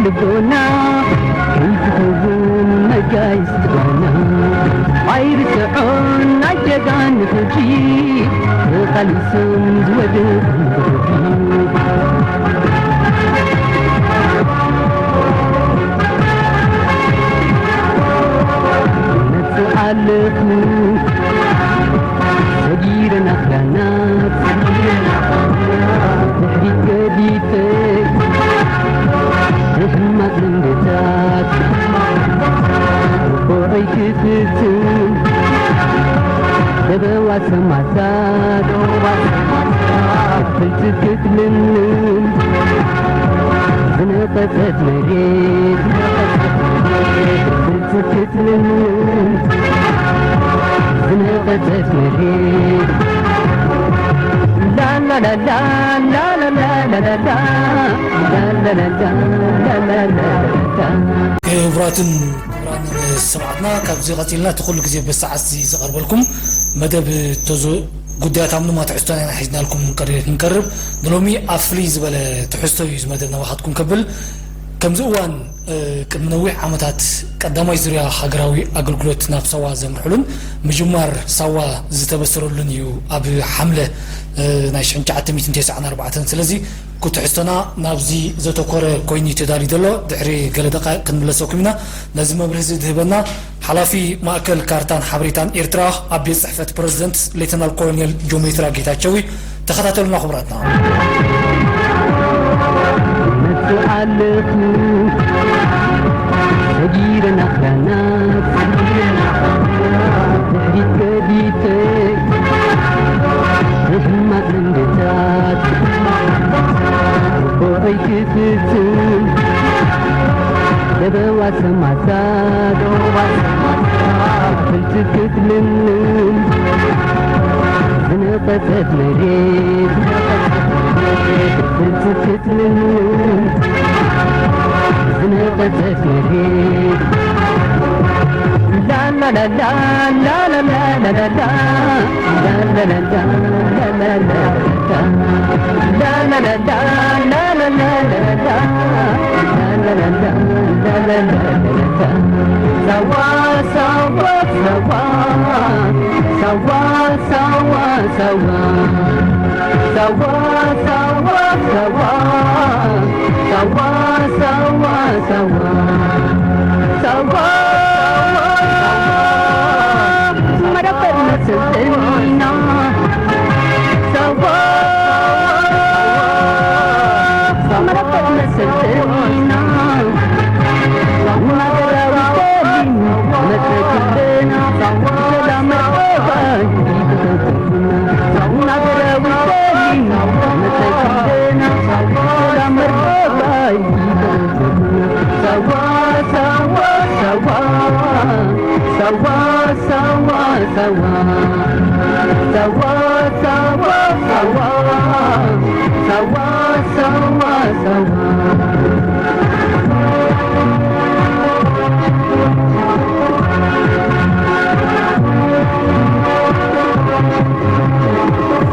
ልቦና ከይትኸውን መጋይስ ትጓና ኣይርስዖን ናይ ጀጋኑ ሕጂ ተቓሊሶም ዝወደቑ መጽእ ኣለኹ ሰጊረ ናኽዳናት ድሕሪት ገዲፈ ንሕማቕ ልምድታት ርሑቐይ ክፍትን ደበዋ ሰማታት ኣትክልቲ ክትልምን ዝነቐጸት መሬት ክትልምን ዝነቐጸት መሬት ላላላላ ክቡራትን ክቡራን ሰማዕትና፣ ካብዚ ቀፂልና እቲ ኩሉ ግዜ በሰዓት እዚ ዝቐርበልኩም መደብ ተዞ ጉዳያት ኣምኑማ ትሕዝቶና ኢና ሒዝናልኩም ቀሪብ ክንቀርብ ንሎሚ ኣብ ፍልይ ዝበለ ትሕዝቶ እዩ እዚ መደብ ናባኻትኩም ከብል። ከምዚ እዋን ቅድሚ ነዊሕ ዓመታት ቀዳማይ ዙርያ ሃገራዊ ኣገልግሎት ናብ ሳዋ ዘምርሕሉን ምጅማር ሳዋ ዝተበሰረሉን እዩ ኣብ ሓምለ ናይ ሽሕን ትሽዓተ ሚእትን ተስዓን ኣርባዕተን። ስለዚ ኩትሕዝቶና ናብዚ ዘተኮረ ኮይኑ እዩ ተዳልዩ ዘሎ። ድሕሪ ገለ ደቃይቕ ክንምለሰኩም ኢና። ነዚ መብርሂ እዚ ዝህበና ሓላፊ ማእከል ካርታን ሓበሬታን ኤርትራ ኣብ ቤት ጽሕፈት ፕረዚደንት ሌተናል ኮሎኔል ጆሜትራ ጌታቸው እዩ። ተኸታተሉና ክቡራትና። መጽእ ኣለኹ ሰጊረ ናኽዳናት ድሕሪት ገዲፈ ንሕማቕ ልምድታት ርሑቐይ ክፍትን ደበዋ ሰማታት ኣትክልቲ ክትልምን ዝነቐጸት መሬት ኣትክልቲ ክትልምን ዝነቐጸት መሬት ላላላላ ላላላላ ላላላላ ላላላላ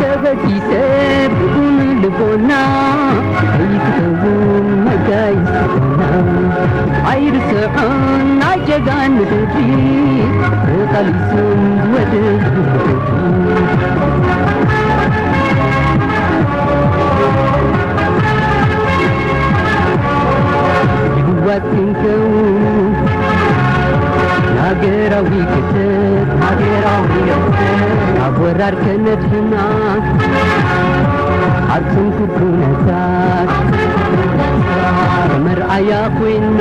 ተበጊሰ ብጉም ልቦና ከይትኸውን መጋይስ ዝኾና ኣይርስዖን ናይ ጀጋኑ ደድሪ ተቓሊሶም ዝወደቑ ይህዋት ክንከውን ሃገራዊ ክተት ሃገራዊ ክተት ካብ ወራር ከነድሕና ኣብ ጽንኩር ኩነታት ከመርኣያ ኮይና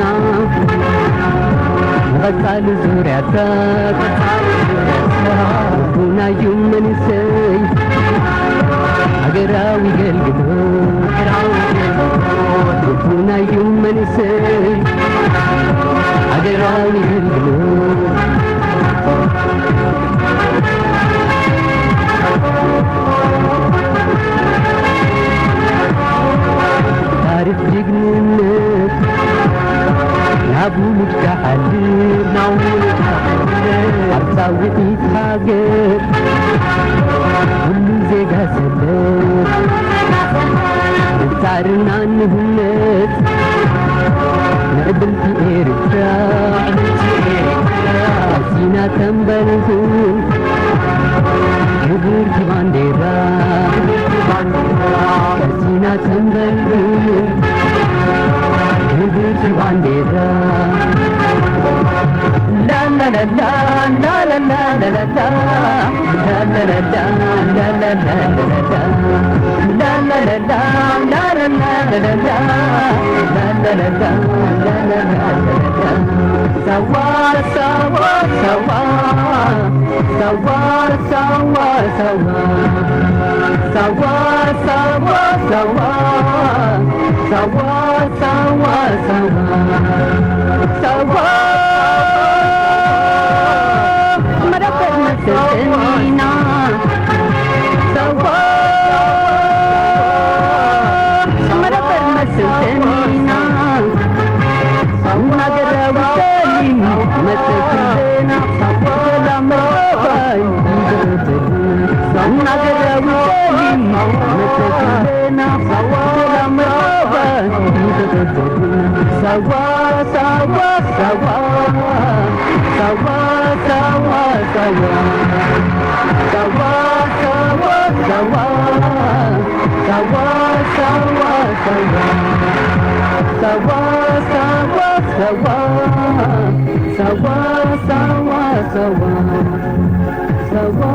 ንቐጻሊ ዙርያታት ልቡናዩ መንሰይ ሃገራዊ ገልግሎት ልቡናዩ መንሰይ ሃገራዊ ገልግሎት ታሪኽ ጅግንነት ናብ ውሉድ ክሓድር ናብ ውሉድ ክሓድር ኣብ ጻውዒት ሃገር ኩሉ ዜጋ ሰለፍ ንጻርና ንህነት ኤርትራ፣ ኤርትራ፣ ኣዚና ተንበልኩ፣ ክብርቲ ባንዴራ፣ ኣዚና ተንበልኩ፣ ክብርቲ ባንዴራ። ላላላላ፣ ላላላላላ፣ ላላላላ፣ ላላላላላ፣ ላላላላ፣ ላላላላላ፣ ላላላላ፣ ላላላላላ። ሳዋ፣ ሳዋ፣ ሳዋ፣ ሳዋ፣ ሳዋ፣ ሳዋ። ሳዋ፣ ሳዋ፣ ሳዋ፣ ሳዋ፣ ሳዋ፣ ሳዋ። ሳዋ፣ መደበር መሰልጠኒና። ሳዋ፣ መደበር መሰልጠኒና። እናገዳዊ ጸሊም መተክልና ሰላም ረባይ ይዘበተልና። እናገዳዊ ጸሊም መተክልና ሰላም ረባይ ይዘበተልና። ሳዋ፣ ሳዋ፣ ሳዋ፣ ሳዋ፣ ሳዋ፣ ሳዋ። ሳዋ፣ ሳዋ፣ ሳዋ። ሳዋ፣ ሳዋ፣ ሳዋ። ሳዋ፣ ሳዋ፣ ሳዋ። ሳዋ፣ ሳዋ፣ ሳዋ። ሳዋ፣ ሳዋ፣ ሳዋ።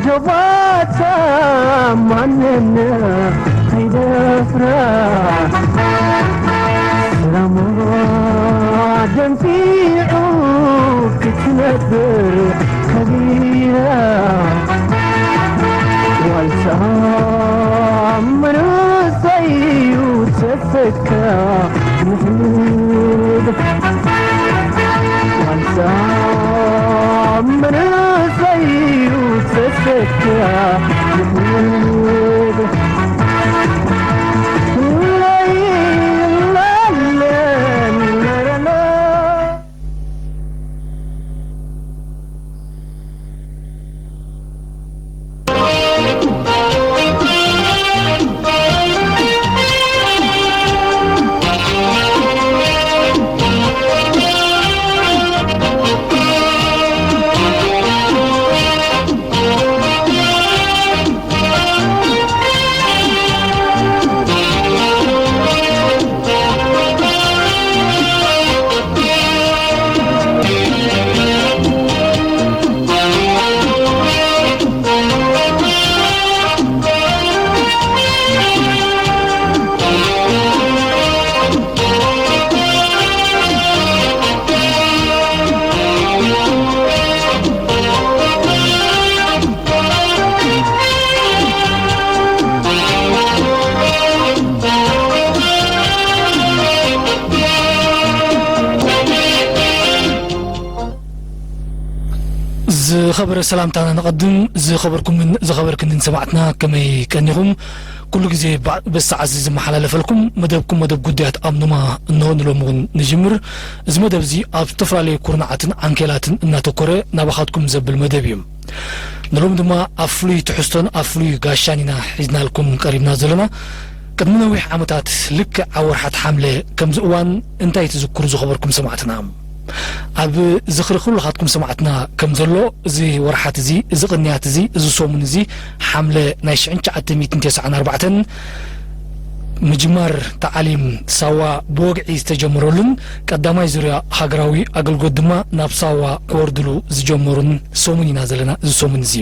ጆባታ ማንና ከይደፍራ ሰላማ ደንፊዑ ክትነብር ከቢራ ዋልታ መንእሰዩ ተሰካ ንሕድ ዋልታ መንእሰዩ ተሰካ ንሕድ ዝኸበረ ሰላምታና ነቐድም። ዝኸበርኩምን ዝኸበርክንን ሰማዕትና፣ ከመይ ቀኒኹም? ኩሉ ግዜ ባ-፣ በዚ ሰዓት እዚ ዝመሓላለፈልኩም መደብኩም፣ መደብ ጉዳያት ኣምኑማ፣ እንሆ ንሎሚ እውን ንጅምር። እዚ መደብ እዚ ኣብ ዝተፈላለዩ ኩርናዓትን ዓንኬላትን እናተኮረ ናባኻትኩም ዘብል መደብ እዩ። ንሎሚ ድማ ኣብ ፍሉይ ትሕዝቶን ኣብ ፍሉይ ጋሻን ኢና ሒዝናልኩም ቀሪብና ዘለና። ቅድሚ ነዊሕ ዓመታት ልክዕ ኣብ ወርሓት ሓምለ ከምዚ እዋን እንታይ ትዝክሩ ዝኸበርኩም ሰማዕትና? ኣብ ዝኽሪ ኩልኻትኩም ሰማዕትና ከም ዘሎ፣ እዚ ወርሓት እዚ፣ እዚ ቅንያት እዚ፣ እዚ ሰሙን እዚ፣ ሓምለ ናይ ሽሕን ትሽዓተ ሚእትን ተስዓን ኣርባዕተን ምጅማር ተዓሊም ሳዋ ብወግዒ ዝተጀመረሉን ቀዳማይ ዙርያ ሃገራዊ ኣገልግሎት ድማ ናብ ሳዋ ክወርድሉ ዝጀመሩን ሰሙን ኢና ዘለና። እዚ ሰሙን እዚ፣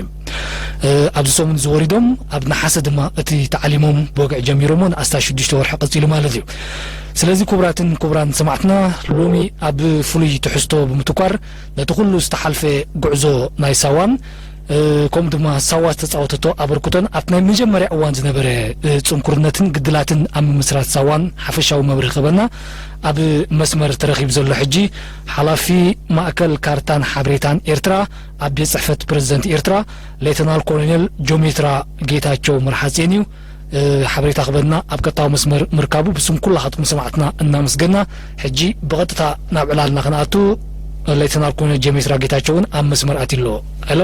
እ፣ ኣብዚ ሰሙን እዚ ወሪዶም፣ ኣብ ነሓሰ ድማ እቲ ተዓሊሞም ብወግዒ ጀሚሮሞ ንኣስታት ሽዱሽተ ወርሒ ቀጺሉ ማለት እዩ። ስለዚ ክቡራትን ክቡራን ሰማዕትና፣ ሎሚ ኣብ ፍሉይ ትሕዝቶ ብምትኳር ነቲ ኩሉ ዝተሓልፈ ጉዕዞ ናይ ሳዋን ከምኡ ድማ ሳዋ ዝተጻወተቶ ኣበርክቶን ኣብቲ ናይ መጀመርያ እዋን ዝነበረ ጽንኩርነትን ግድላትን ኣብ ምምስራት ሳዋን ሓፈሻዊ መብርሂ ክህበና ኣብ መስመር ተረኺቡ ዘሎ ሕጂ ሓላፊ ማእከል ካርታን ሓበሬታን ኤርትራ ኣብ ቤት ጽሕፈት ፕረዚደንት ኤርትራ ሌተናል ኮሎኔል ጆሜትራ ጌታቸው መርሓጼን እዩ። ሓበሬታ ክበና ኣብ ቀጥታዊ መስመር ምርካቡ ብስም ኩላኻትኩም ሰማዕትና እናመስገና፣ ሕጂ ብቐጥታ ናብ ዕላልና ክንኣቱ፣ ሌተናል ኮሎኔል ጀሜስራ ጌታቸው እውን ኣብ መስመር ኣትዩ ኣሎ። ሄሎ፣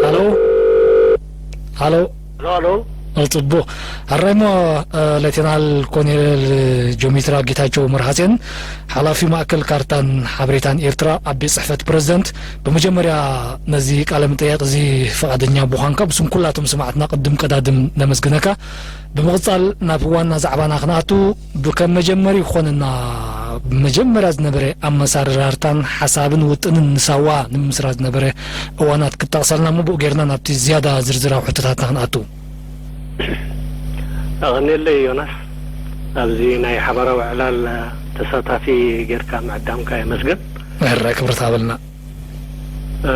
ሃሎ፣ ሃሎ። ሄሎ፣ ሄሎ። ጽቡቕ። ሕራይ እሞ፣ ሌተናል ኮሎኔል ጆሜትራ ጌታቸው መርሃጼን፣ ሓላፊ ማእከል ካርታን ሓበሬታን ኤርትራ ኣብ ቤት ጽሕፈት ፕረዚደንት፣ ብመጀመርያ ነዚ ቃለ መጠየቕ እዚ ፈቓደኛ ምዃንካ ብስም ኩላቶም ሰማዕትና ቅድም ቀዳድም ነመስግነካ። ብምቕጻል ናብ ዋና ዛዕባና ክንኣቱ፣ ብከም መጀመሪ ክኾነና፣ መጀመርያ ዝነበረ ኣመሳርራርታን ሓሳብን ውጥንን ንሳዋ ንምምስራት ዝነበረ እዋናት ክትጠቕሰልና፣ እሞ ብኡ ጌርና ናብቲ ዝያዳ ዝርዝራዊ ሕቶታትና ክንኣቱ። ኣቐንየለይ ዮናስ፣ ኣብዚ ናይ ሓባራዊ ዕላል ተሳታፊ ጌርካ ምዕዳምካ የመስግን። ሕራይ ክብረት ሃበልና። እ፣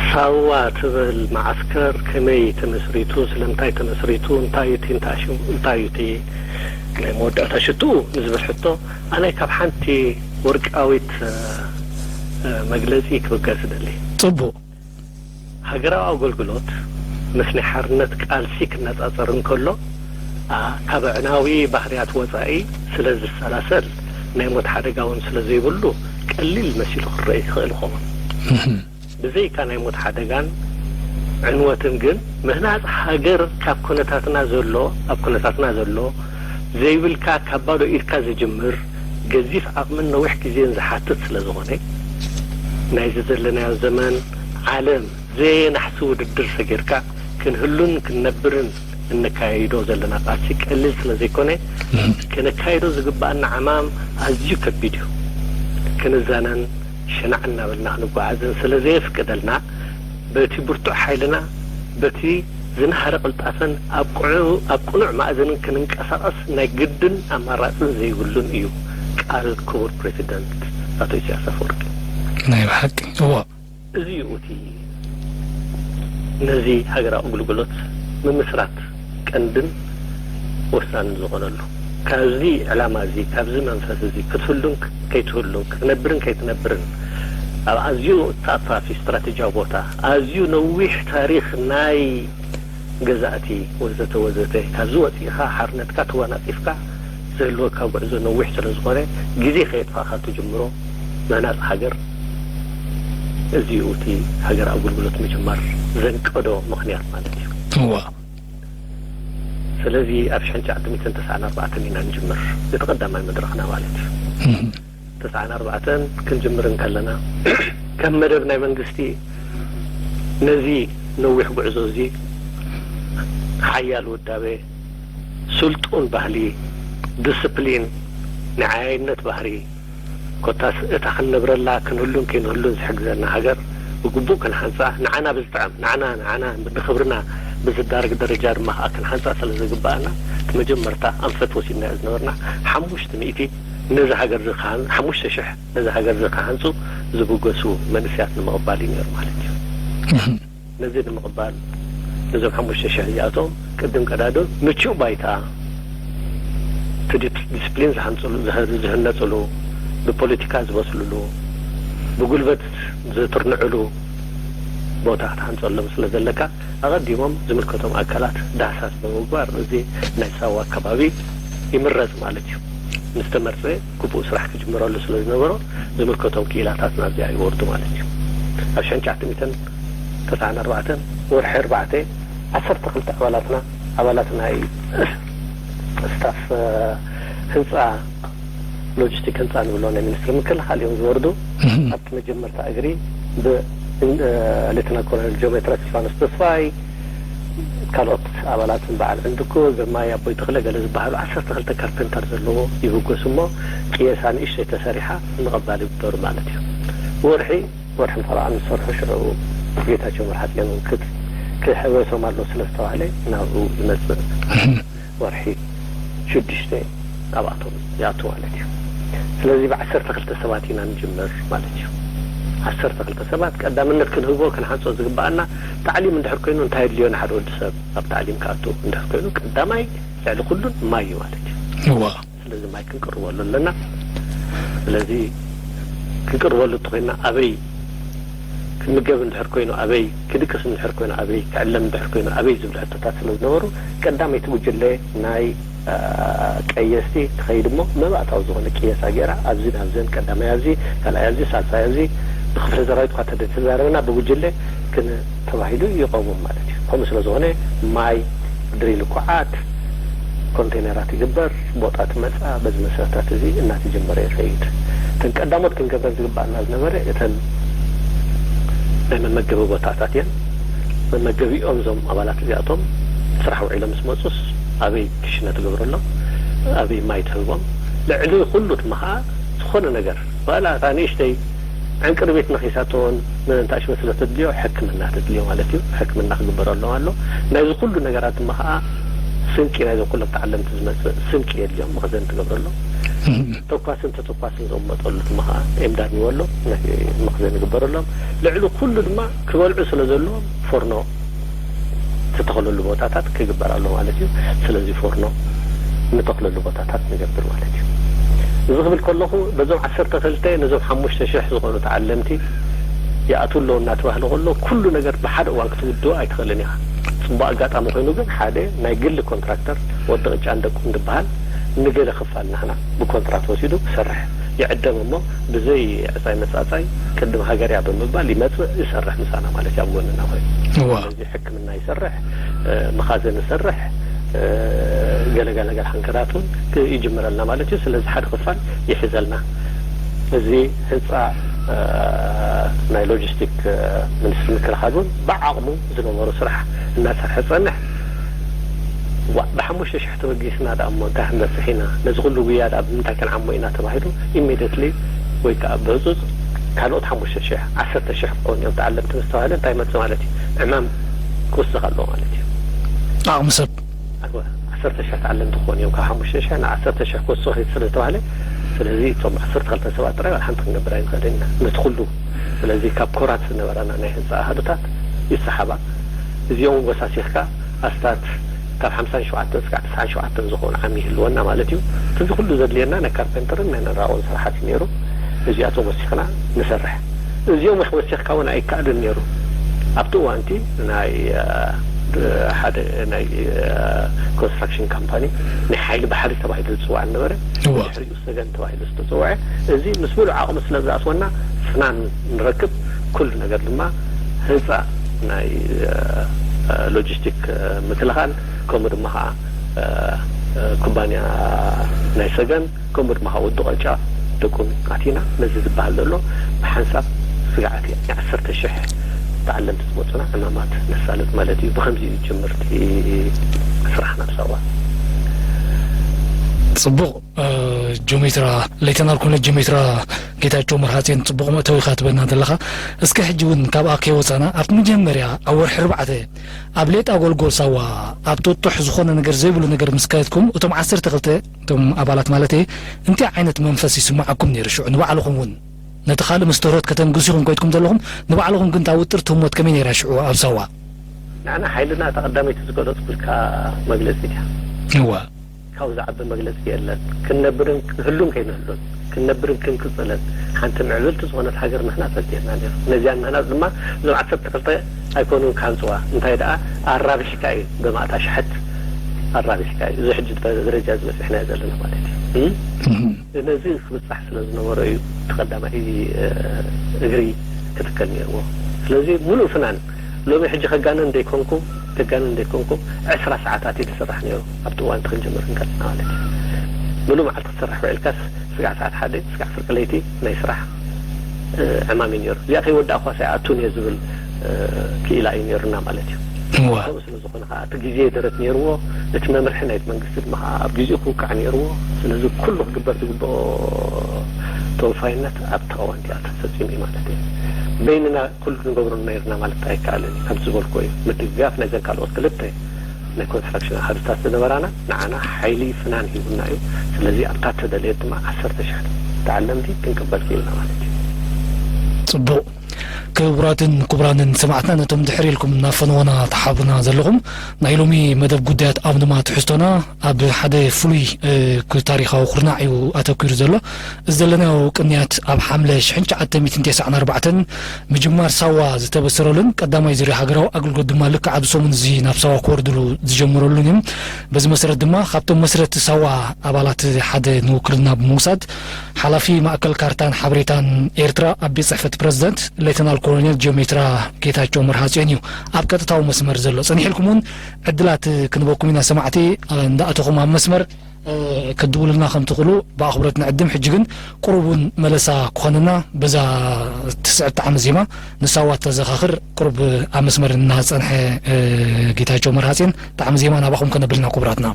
ሳዋ ትብል መዓስከር ከመይ ተመስሪቱ፣ ስለምንታይ ተመስሪቱ፣ እንታይ እዩ እቲ፣ እንታይ ሽም-፣ እንታይ እዩ እቲ ናይ መወዳእታ ሽትኡ ንዝብል ሕቶ፣ ኣነ ካብ ሓንቲ ወርቃዊት፣ እ፣ እ፣ መግለጺ ክብገስ እደሊ። ጽቡቕ። ሃገራዊ ኣገልግሎት ምስ ናይ ሓርነት ቃልሲ ክነጻጸር እንከሎ፣ ኣ፣ ካብ ኣዕናዊ ባህርያት ወጻኢ ስለ ዝሰላሰል፣ ናይ ሞት ሓደጋ እውን ስለ ዘይብሉ፣ ቀሊል መሲሉ ክረአ ይኽእል ይኸውን። እህም። ብዘይካ ናይ ሞት ሓደጋን ዕንወትን ግን፣ ምህናጽ ሃገር ካብ ኩነታትና ዘሎ፣ ኣብ ኩነታትና ዘሎ፣ ዘይብልካ ካብ ባዶ ኢድካ ዝጅምር፣ ገዚፍ ዓቕምን ነዊሕ ግዜን ዝሓትት ስለ ዝኾነ፣ ናይዚ ዘለናዮ ዘመን ዓለም ዘየናሕሲ ውድድር ሰጊርካ ክንህሉን ክንነብርን እነካይዶ ዘለና ቃልሲ ቀሊል ስለ ዘይኮነ፣ እም። ከነካይዶ ዝግብኣና ዕማም ኣዝዩ ከቢድ እዩ። ክንዛነን ሸናዕ እናበልና ክንጓዓዝን ስለ ዘየፍቅደልና፣ በቲ ብርቱዕ ሓይልና፣ በቲ ዝነሃረ ቅልጣፈን ኣብ ቅዑ-፣ ኣብ ቅኑዕ ማእዝንን ክንንቀሳቐስ ናይ ግድን ኣማራጽን ዘይብሉን እዩ። ቃል ክቡር ፕሬዚደንት ኣቶ ኢሳያስ ኣፈወርቂ። ናይ ብሓቂ፣ እዋ። እዚ እዩ እቲ ነዚ ሃገራዊ ኣገልግሎት ምምስራት ቀንድን ወሳንን ዝኾነሉ። ካብዚ ዕላማ እዚ፣ ካብዚ መንፈስ እዚ ክትህሉን ከይትህሉን፣ ክትነብርን ከይትነብርን፣ ኣብ ኣዝዩ ተኣፋፊ ስትራቴጂያዊ ቦታ፣ ኣዝዩ ነዊሕ ታሪኽ ናይ ገዛእቲ ወዘተ ወዘተ፣ ካብዚ ወጺእኻ ሓርነትካ ተወናጺፍካ ዝህልወካ ጉዕዞ ነዊሕ ስለ ዝኾነ፣ ግዜ ከየጥፋእካ ትጅምሮ ምህናጽ ሃገር፣ እዚ እዩ እቲ ሃገር ኣገልግሎት ምጅማር ዘንቀዶ ምኽንያት ማለት እዩ። እዋ። ስለዚ ኣብ ሽሕን ትሽዓተ ሚእትን ተስዓን ኣርባዕተን ኢና ንጅምር፣ እቲ ቀዳማይ መድረኽና ማለት እዩ። እም። ተስዓን ኣርባዕተን ክንጅምር እንከለና፣ ከም መደብ ናይ መንግስቲ ነዚ ነዊሕ ጉዕዞ እዚ ሓያል ውዳበ፣ ስልጡን ባህሊ፣ ዲስፕሊን፣ ንዓያይነት ባህሪ፣ ኮታስ እታ ክንነብረላ ክንህሉን ከይንህሉን ዝሕግዘና ሃገር ብግቡእ ክንሓንጻ፣ ንዓና ብዝጥዕም፣ ንዓና፣ ንዓና ብኽብርና ብዝዳረግ ደረጃ ድማ ከኣ ክንሓንጻ ስለ ዝግብኣና፣ እቲ መጀመርታ ኣንፈት ወሲድናዮ ዝነበርና ሓሙሽተ ሚእቲ ነዚ ሃገር እዚ ክሃን-፣ ሓሙሽተ ሽሕ ነዚ ሃገር እዚ ክሃንጹ ዝብገሱ መንእሰያት ንምቕባል እዩ ነይሩ ማለት እዩ። እህም። ነዚ ንምቕባል፣ ነዞም ሓሙሽተ ሽሕ እዚኣቶም ቅድም ቀዳድም ምቹእ ባይታ፣ እቲ ዲፕ-፣ ዲስፕሊን ዝሃንጽሉ፣ ዝህ-፣ ዝህነጽሉ፣ ብፖለቲካ ዝበስልሉ፣ ብጉልበት ዝጥርንዕሉ ቦታ ክትሃንጸሎም ስለ ዘለካ፣ ኣቐዲሞም ዝምልከቶም ኣካላት ዳህሳስ ብምግባር፣ እዚ ናይ ሳዋ ኣከባቢ ይምረጽ ማለት እዩ። ምስ ተመርጸ፣ ግቡእ ስራሕ ክጅምረሉ ስለ ዝነበሮ፣ ዝምልከቶም ክኢላታት ናብዚኣ ይወርዱ ማለት እዩ። ኣብ ሽሕን ትሽዓተ ሚእትን ተስዓን ኣርባዕተን ወርሒ ኣርባዕተ፣ ዓሰርተ ክልተ ኣባላትና፣ ኣባላት ናይ ስታፍ፣ እ፣ ህንጻ፣ ሎጂስቲክ ህንጻ ንብሎ ናይ ሚኒስትሪ ምክልኻል እዮም ዝወርዱ። እህም። ኣብቲ መጀመርታ እግሪ ብ-፣ እ፣ ሌተና ኮሎኔል ጆሜትራ እስጢፋኖስ ተስፋይ፣ ካልኦት ኣባላትን በዓል ዕንድኮ፣ ግርማይ ኣቦይ ተኽለ ገለ ዝበሃሉ ዓሰርተ ክልተ ካርፔንተር ዘለዎ ይብገሱ እሞ፣ ቅየሳ ንእሽተይ ተሰሪሓ ንምቕባል ይግበሩ ማለት እዩ። ወርሒ፣ ወርሒ እንተደኣ ምስ ሰርሑ፣ ሽዑ ጌታቸው መርሓጽዮን እውን ክት-፣ ክሕወሶም ኣሎ ስለ ዝተባህለ ናብኡ ይመጽእ። ወርሒ ሽዱሽተ ኣብኣቶም ይኣቱ ማለት እዩ። ስለዚ ብዓሰርተ ክልተ ሰባት ኢና ንጅምር ማለት እዩ። ዓሰርተ ክልተ ሰባት ቀዳምነት ክንህቦ ክንሓንጾ ዝግባኣና፣ ታዕሊም እንድሕር ኮይኑ እንታይ የድልዮ ንሓደ ወዲ ሰብ ኣብ ታዕሊም ክኣቱ እንድሕር ኮይኑ ቀዳማይ ልዕሊ ኩሉን ማይ እዩ ማለት እዩ። እዋ ስለዚ ማይ ክንቅርበሉ ኣለና። ስለዚ ክንቅርበሉ እንተኮይና ኣበይ ክምገብ እንድሕር ኮይኑ ኣበይ፣ ክድቅስ እንድሕር ኮይኑ ኣበይ፣ ክዕለም እንድሕር ኮይኑ ኣበይ ዝብሉ ሕቶታት ስለ ዝነበሩ ቀዳመይቲ ጉጅለ ናይ ቀየስቲ ትኸይድ እሞ መባእታዊ ዝኾነ ቅየሳ ገይራ ኣብዚ ናብዘን ቀዳማይ ኣብዚ ካልኣይ ኣብዚ ሳልሳይ ኣብዚ ብክፍለ ሰራዊት እኳ ተተዛረበና ብጉጅለ ክን ተባሂሉ ይቐውም ማለት እዩ። ከምኡ ስለ ዝኾነ ማይ ድሪል ኳዓት ኮንቴነራት ይግበር፣ ቦጣ ትመፅኣ በዚ መሰረታት እዚ እናተጀመረ ይኸይድ። እተን ቀዳሞት ክንገብረን ዝግባኣና ዝነበረ እተን ናይ መመገቢ ቦታታት እየን። መመገቢኦም እዞም ኣባላት እዚኣቶም ስራሕ ውዒሎም ምስ መፁስ ኣበይ ክሽነ ትገብረሎም፣ ኣበይ ማይ ትህቦም፣ ልዕሊ ኩሉ ድማ ከዓ ዝኾነ ነገር ዋላ እታ ንእሽተይ ዕንቅርቢት ነኺሳቶን ንእንታሽመ ስለ ተድልዮ ሕክምና ተድልዮ ማለት እዩ። ሕክምና ክግበረሎም ኣሎ። ናይዚ ኩሉ ነገራት ድማ ከዓ ስንቂ ናይዞም ኩሎም ተዓለምቲ ዝመፅእ ስንቂ የድልዮም፣ መኽዘን ትገብረሎም። ተኳስን ተተኳስን ዘመጠሉ ድማ ከዓ ኤምዳን ይወሎ መኽዘን ይግበረሎም። ልዕሊ ኩሉ ድማ ክበልዑ ስለ ዘለዎም ፎርኖ ትተኽለሉ ቦታታት ክግበር ኣሎ ማለት እዩ። ስለዚ ፎርኖ ንተኽለሉ ቦታታት ንገብር ማለት እዩ። እዚ ክብል ከለኹ በዞም ዓሰርተ ክልተ ነዞም ሓሙሽተ ሽሕ ዝኾኑ ተዓለምቲ ይኣትዉ ኣለዉ እናተባህለ ከሎ ኩሉ ነገር ብሓደ እዋን ክትውድኦ ኣይትኽእልን ኢኻ። ፅቡቅ ኣጋጣሚ ኮይኑ ግን ሓደ ናይ ግሊ ኮንትራክተር ወዲ ቅጫን ደቁን ዝበሃል ንገለ ክፋል ናህና ብኮንትራት ወሲዱ ክሰርሕ ይዕደም እሞ ብዘይ ዕፃይ መፃፃይ ቅድም ሃገርያ ብምባል ይመፅእ ይሰርሕ ምሳና ማለት እዩ ኣብ ጎንና ኮይኑ ሕክምና ይሰርሕ፣ መኻዘን ይሰርሕ፣ ገለገለገል ሓንከራት እውን ይጅምረልና ማለት እዩ። ስለዚ ሓደ ክፋል ይሕዘልና። እዚ ህንፃ ናይ ሎጂስቲክ ሚኒስትሪ ምክልኻል እውን ብዓቕሙ ዝነበሮ ስራሕ እናሰርሐ ዝፀንሕ ዋ ብሓሙሽተ ሽሕ ተበጊስና ደኣ እሞ እንታይ ክንበፅሕ ኢና? ነዚ ኩሉ ጉያ ደኣ ብምንታይ ክንዓሞ ኢና ተባሂሉ ኢሚድየትሊ ወይ ከዓ ብህፁፅ ካልኦት ሓሙሽተ ሽሕ ዓሰርተ ሽሕ ክኾኑ እዮም ተዓለምቲ ምስ ተባህለ እንታይ ይመፅእ ማለት እዩ? ዕማም ክውስኽ ኣለዎ ማለት እዩ። ዓቕሚ ሰብ ዓሰርተ ሽሕ ተዓለምቲ ክኾኑ እዮም ካብ ሓሙሽተ ሽሕ ንዓሰርተ ሽሕ ክወስኽ እዩ ስለ ዝተባህለ ስለዚ እቶም ዓሰርተ ክልተ ሰባት ጥራይ ዋላ ሓንቲ ክንገብር ኣይንኽእልን ኢና ነቲ ኩሉ። ስለዚ ካብ ኮራት ዝነበራና ናይ ህንፃ ኣሃዱታት ይሰሓባ። እዚኦም ወሳሲኽካ ኣስታት ካብ ሓምሳን ሸውዓተን እስካዕ ተስዓን ሸውዓተን ዝኾኑ ዓሚ ይህልወና ማለት እዩ። እቲ ኩሉ ዘድልየና ናይ ካርፔንተርን ናይ ነራቑን ስራሓት እዩ ነይሩ። እዚኣቶም ወሲኽና ንሰርሕ። እዚኦም ወሲኽካ እውን ኣይከኣልን ነይሩ። ኣብቲ እዋንቲ ናይ ሓደ ናይ ኮንስትራክሽን ካምፓኒ ናይ ሓይሊ ባሕሪ ተባሂሉ ዝፅዋዕ ነበረ። ድሕሪኡ ሰገን ተባሂሉ ዝተፀውዐ እዚ ምስ ሙሉእ ዓቕሚ ስለ ዝኣትወና ፍናን ንረክብ። ኩሉ ነገር ድማ ህንፃ ናይ ሎጂስቲክ ምክልኻል ከምኡ ድማ ከዓ ኩባንያ ናይ ሰገን ከምኡ ድማ ከዓ ወዲ ቐጫ ደቁን ኣቲና ነዚ ዝበሃል ዘሎ ብሓንሳብ ስግዓት እየ ናይ ዓሰርተ ሽሕ ተዓለምቲ ዝመፁና ዕማማት ነሳልጥ ማለት እዩ። ብኸምዚ እዩ ዝጅምር እቲ ስራሕና ብሳዋ። ፅቡቕ ጆሜትራ ሌተናል ኮነ ጆሜትራ ጌታቸው መርሃፅን ፅቡቕ መእተዊ ኢኻ ትበና ዘለኻ። እስከ ሕጂ እውን ካብኣ ከይወፃና ኣብቲ መጀመርያ ኣብ ወርሒ ኣርባዕተ ኣብ ሌጣ ጎልጎል ሳዋ ኣብ ጥጡሕ ዝኾነ ነገር ዘይብሉ ነገር ምስ ከየትኩም እቶም ዓሰርተ ክልተ እቶም ኣባላት ማለት እየ እንታይ ዓይነት መንፈስ ይስምዓኩም ነይሩ ሽዑ ንባዕልኹም እውን ነቲ ካልእ ምስ ትህሮት ከተንግሱ ኢኹም ኮይትኩም ዘለኹም ንባዕልኹም ግን እታ ውጥርቲ ህሞት ከመይ ነይራ ሽዑ ኣብ ሳዋ? ንዓና ሓይልና እታ ቀዳመይቲ ዝገለፅኩልካ መግለፂ እያ። እዋ ካብኡ ዝዓቢ መግለፂ የለን። ክንነብርን ክህሉን ከይንህሉን፣ ክንነብርን ክንቅፅልን፣ ሓንቲ ምዕብልቲ ዝኾነት ሃገር ምህናፅ ኣድልየና ነይሩ። ነዚኣ ምህናፅ ድማ እዞም ዓሰርተ ክልተ ኣይኮኑን ክሃንፅዋ፣ እንታይ ደኣ ኣራቢሕካ እዩ፣ ብማእት ኣሽሓት ኣራቢሕካ እዩ። እዚ ሕጂ ደረጃ እዚ በፂሕናዮ ዘለና ማለት እዩ። ነዚ ክብፃሕ ስለ ዝነበሮ እዩ እቲ ቀዳማይ እግሪ ክትከል ነይርዎ። ስለዚ ሙሉእ ፍናን ሎሚ ሕጂ ከጋንን ዘይኮንኩ ከጋንን ዘይኮንኩ ዕስራ ሰዓታት እዩ ዝስራሕ ነይሩ ኣብቲ እዋን እቲ ክንጅምር እንከለና ማለት እዩ። ሙሉእ መዓልቲ ክትሰርሕ ውዒልካስ ስጋዕ ሰዓት ሓደ ስጋዕ ፍርቂ ለይቲ ናይ ስራሕ ዕማም እዩ ነይሩ። እዚኣ ከይወዳእኳስ ኣይኣቱን እየ ዝብል ክኢላ እዩ ነይሩና ማለት እዩ። እዋ ከምኡ ስለ ዝኾነ ከዓ እቲ ግዜ ደረት ነይርዎ፣ እቲ መምርሒ ናይቲ መንግስቲ ድማ ከዓ ኣብ ግዜኡ ክውቃዕ ነይርዎ። ስለዚ ኩሉ ክግበር ዝግብኦ ተወፋይነት ኣብቲ እዋን እቲኣ ተፈፂሙ እዩ ማለት እዩ። በይንና ኩሉ ንገብሮ ነይርና ማለት ኣይከኣልን እዩ። ከምቲ ዝበልኩዎ እዩ፣ ምድግጋፍ ናይዘን ካልኦት ክልተ ናይ ኮንስትራክሽን ኣሃዱታት ዝነበራና ንዓና ሓይሊ ፍናን ሂቡና እዩ። ስለዚ ኣብታ እተደልየት ድማ ዓሰርተ ሽሕ ተዓለምቲ ክንቅበል ክኢልና ማለት እዩ። ፅቡቕ። ክቡራትን ክቡራንን ሰማዕትና፣ ነቶም ድሕር ኢልኩም ናብ ፈነወና ተሓብሩና ዘለኹም፣ ናይ ሎሚ መደብ ጉዳያት ኣብ ድማ ትሕዝቶና ኣብ ሓደ ፍሉይ፣ እ፣ ክ-፣ ታሪኻዊ ኩርናዕ እዩ ኣተኲሩ ዘሎ። እዚ ዘለናዮ ቅንያት ኣብ ሓምለ ሽሕን ትሽዓተ ሚእትን ተስዓን ኣርባዕተን ምጅማር ሳዋ ዝተበሰረሉን ቀዳማይ ዙርያ ሃገራዊ ኣገልግሎት ድማ ልክዕ ኣብዚ ሰሙን እዚ ናብ ሳዋ ክወርድሉ ዝጀመረሉን እዩ። በዚ መሰረት ድማ ካብቶም መስረቲ ሳዋ ኣባላት ሓደ ንውክልና ብምውሳድ ሓላፊ ማእከል ካርታን ሓበሬታን ኤርትራ ኣብ ቤት ጽሕፈት ፕረዚደንት ሌተናል ኮሎኔል ጂኦሜትራ ጌታቸው መርሃጽዮን እዩ ኣብ ቀጥታዊ መስመር ዘሎ። ጸኒሕልኩም እውን ዕድላት ክንበኩም ኢና ሰማዕቲ፣ እንዳእተኹም ኣብ መስመር፣ እ፣ ክትድውሉልና ከም ትኽእሉ ብኣኽብሮት ንዕድም። ሕጂ ግን ቁሩብ እውን መለሳ ክኾነና በዛ ትስዕብ ጣዕሚ ዜማ ንሳዋ ተዘኻኽር ቁሩብ ኣብ መስመር እናጸንሐ፣ እ፣ ጌታቸው መርሃጽዮን ጣዕሚ ዜማ ናባኹም ከነብልና ክቡራትና።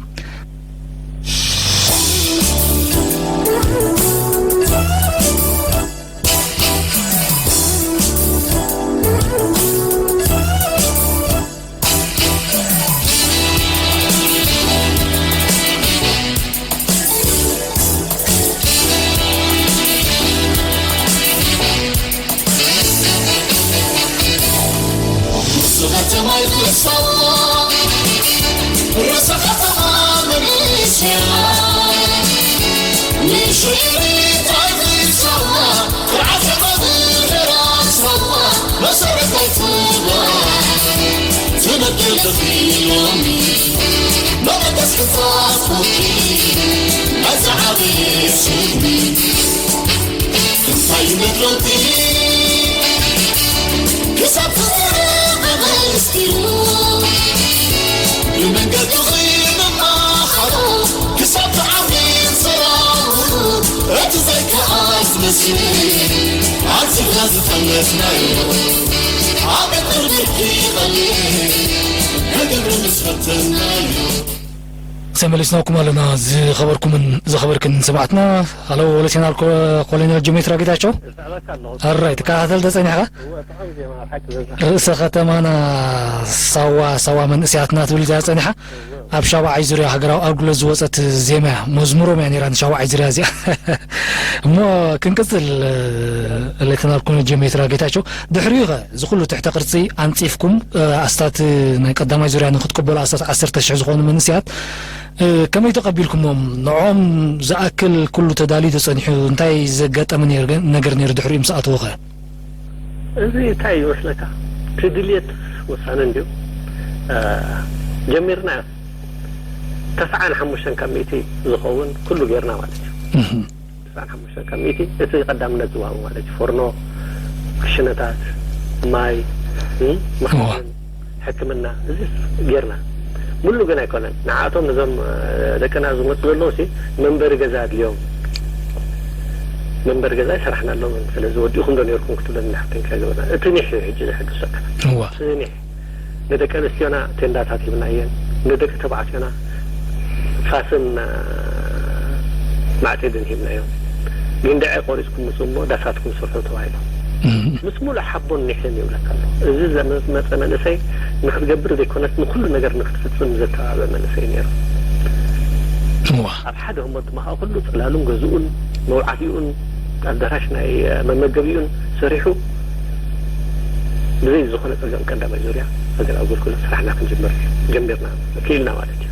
ተመሊስናኩም ኣለና ዝኸበርኩምን ዝኸበርክን ሰማዕትና። ሃሎ ሌተናል ኮ-፣ ኮሎኔል ጅሜትራ ጌታቸው። ኣራይ፣ ትከታተል ተጸኒሕካ? ርእሰ ከተማና ሳዋ፣ ሳዋ መንእሰያትና ትብል እዚኣ ጸኒሓ። ኣብ ሻብዓይ ዙርያ ሃገራዊ ኣገልግሎት ዝወጸት ዜማ እያ። መዝሙሮም እያ ነይራ ንሻብዓይ ዙርያ እዚኣ። እሞ ክንቅጽል፣ ሌተናል ኮሎኔል ጅሜትራ ጌታቸው። ድሕሪኡ ኸ እዚ ኩሉ ትሕተ ቅርጺ ኣንጺፍኩም፣ እ፣ ኣስታት ናይ ቀዳማይ ዙርያ ንክትቅበሉ ኣስታት ዓሰርተ ሽሕ ዝኾኑ መንእሰያት፣ እ፣ ከመይ ተቐቢልኩሞም? ንዕኦም ዝኣክል ኩሉ ተዳልዩ ተጸኒሑ፣ እንታይ ዘጋጠመ ነይር-፣ ነገር ነይሩ ድሕሪኡ ምስ ኣተዉ ኸ? እዚ እንታይ እዩ መስለካ? እቲ ድልየት ወሳኒ እንድዩ። እ፣ ጀሚርና ተስዓን ሓሙሽተን ካብ ሚእቲ ዝኸውን ኩሉ ጌርና ማለት እዩ። እህ። ተስዓን ሓሙሽተን ካብ ሚእቲ እቲ ቀዳምነት ዝወሃቦ ማለት እዩ። ፎርኖ፣ ክሽነታት፣ ማይ፣ እም፣ እዋ። መኻዝን፣ ሕክምና፣ እዚ ጌርና። ሙሉ ግን ኣይኮነን። ንዓቶም ነዞም፣ እ፣ ደቅና ዝመጹ ዘለዉ ሲ መንበሪ ገዛ ኣድልዮም። መንበሪ ገዛ ኣይሰራሕናሎምን። ስለዚ ወዲእኩም ዶ ኔርኩም ክትብለኒ እንድሕር ኮይንካ ይገበና። እቲ ኒሕ እዩ ሕጂ ዘሐጉሰካ። እዋ። እቲ ኒሕ። ንደቂ ኣንስትዮና ቴንዳታት ሂብናየን፣ ንደቂ ተባዕትዮና ፋስን፣ እ፣ ማዕጼድን ሂብናዮም። ጊንዳዐ ቆሪጽኩም ምጹ እሞ ዳሳትኩም ስርሑ ተባሂሎም። እም። ምስ ሙሉእ ሓቦን ኒሕን ይብለካ ኣለኹ። እዚ ዘመ-፣ መጸ መንእሰይ ንኽትገብር ዘይኮነስ ንኹሉ ነገር ንኽትፍጽም ዘተባብዕ መንእሰይ ነይሩ። እዋ። ኣብ ሓደ ህሞት ድማ ከኣ ኩሉ ጽላሉን ገዝኡን መውዓሊኡን ኣዳራሽ ናይ፣ እ፣ መመገቢኡን ሰሪሑ ብዘይ ዝኾነ ጸገም ቀዳማይ ዙርያ ሃገር ኣገልግሎት ስራሕና ክንጅምር ጀሚርና፣ ክኢልና ማለት እዩ።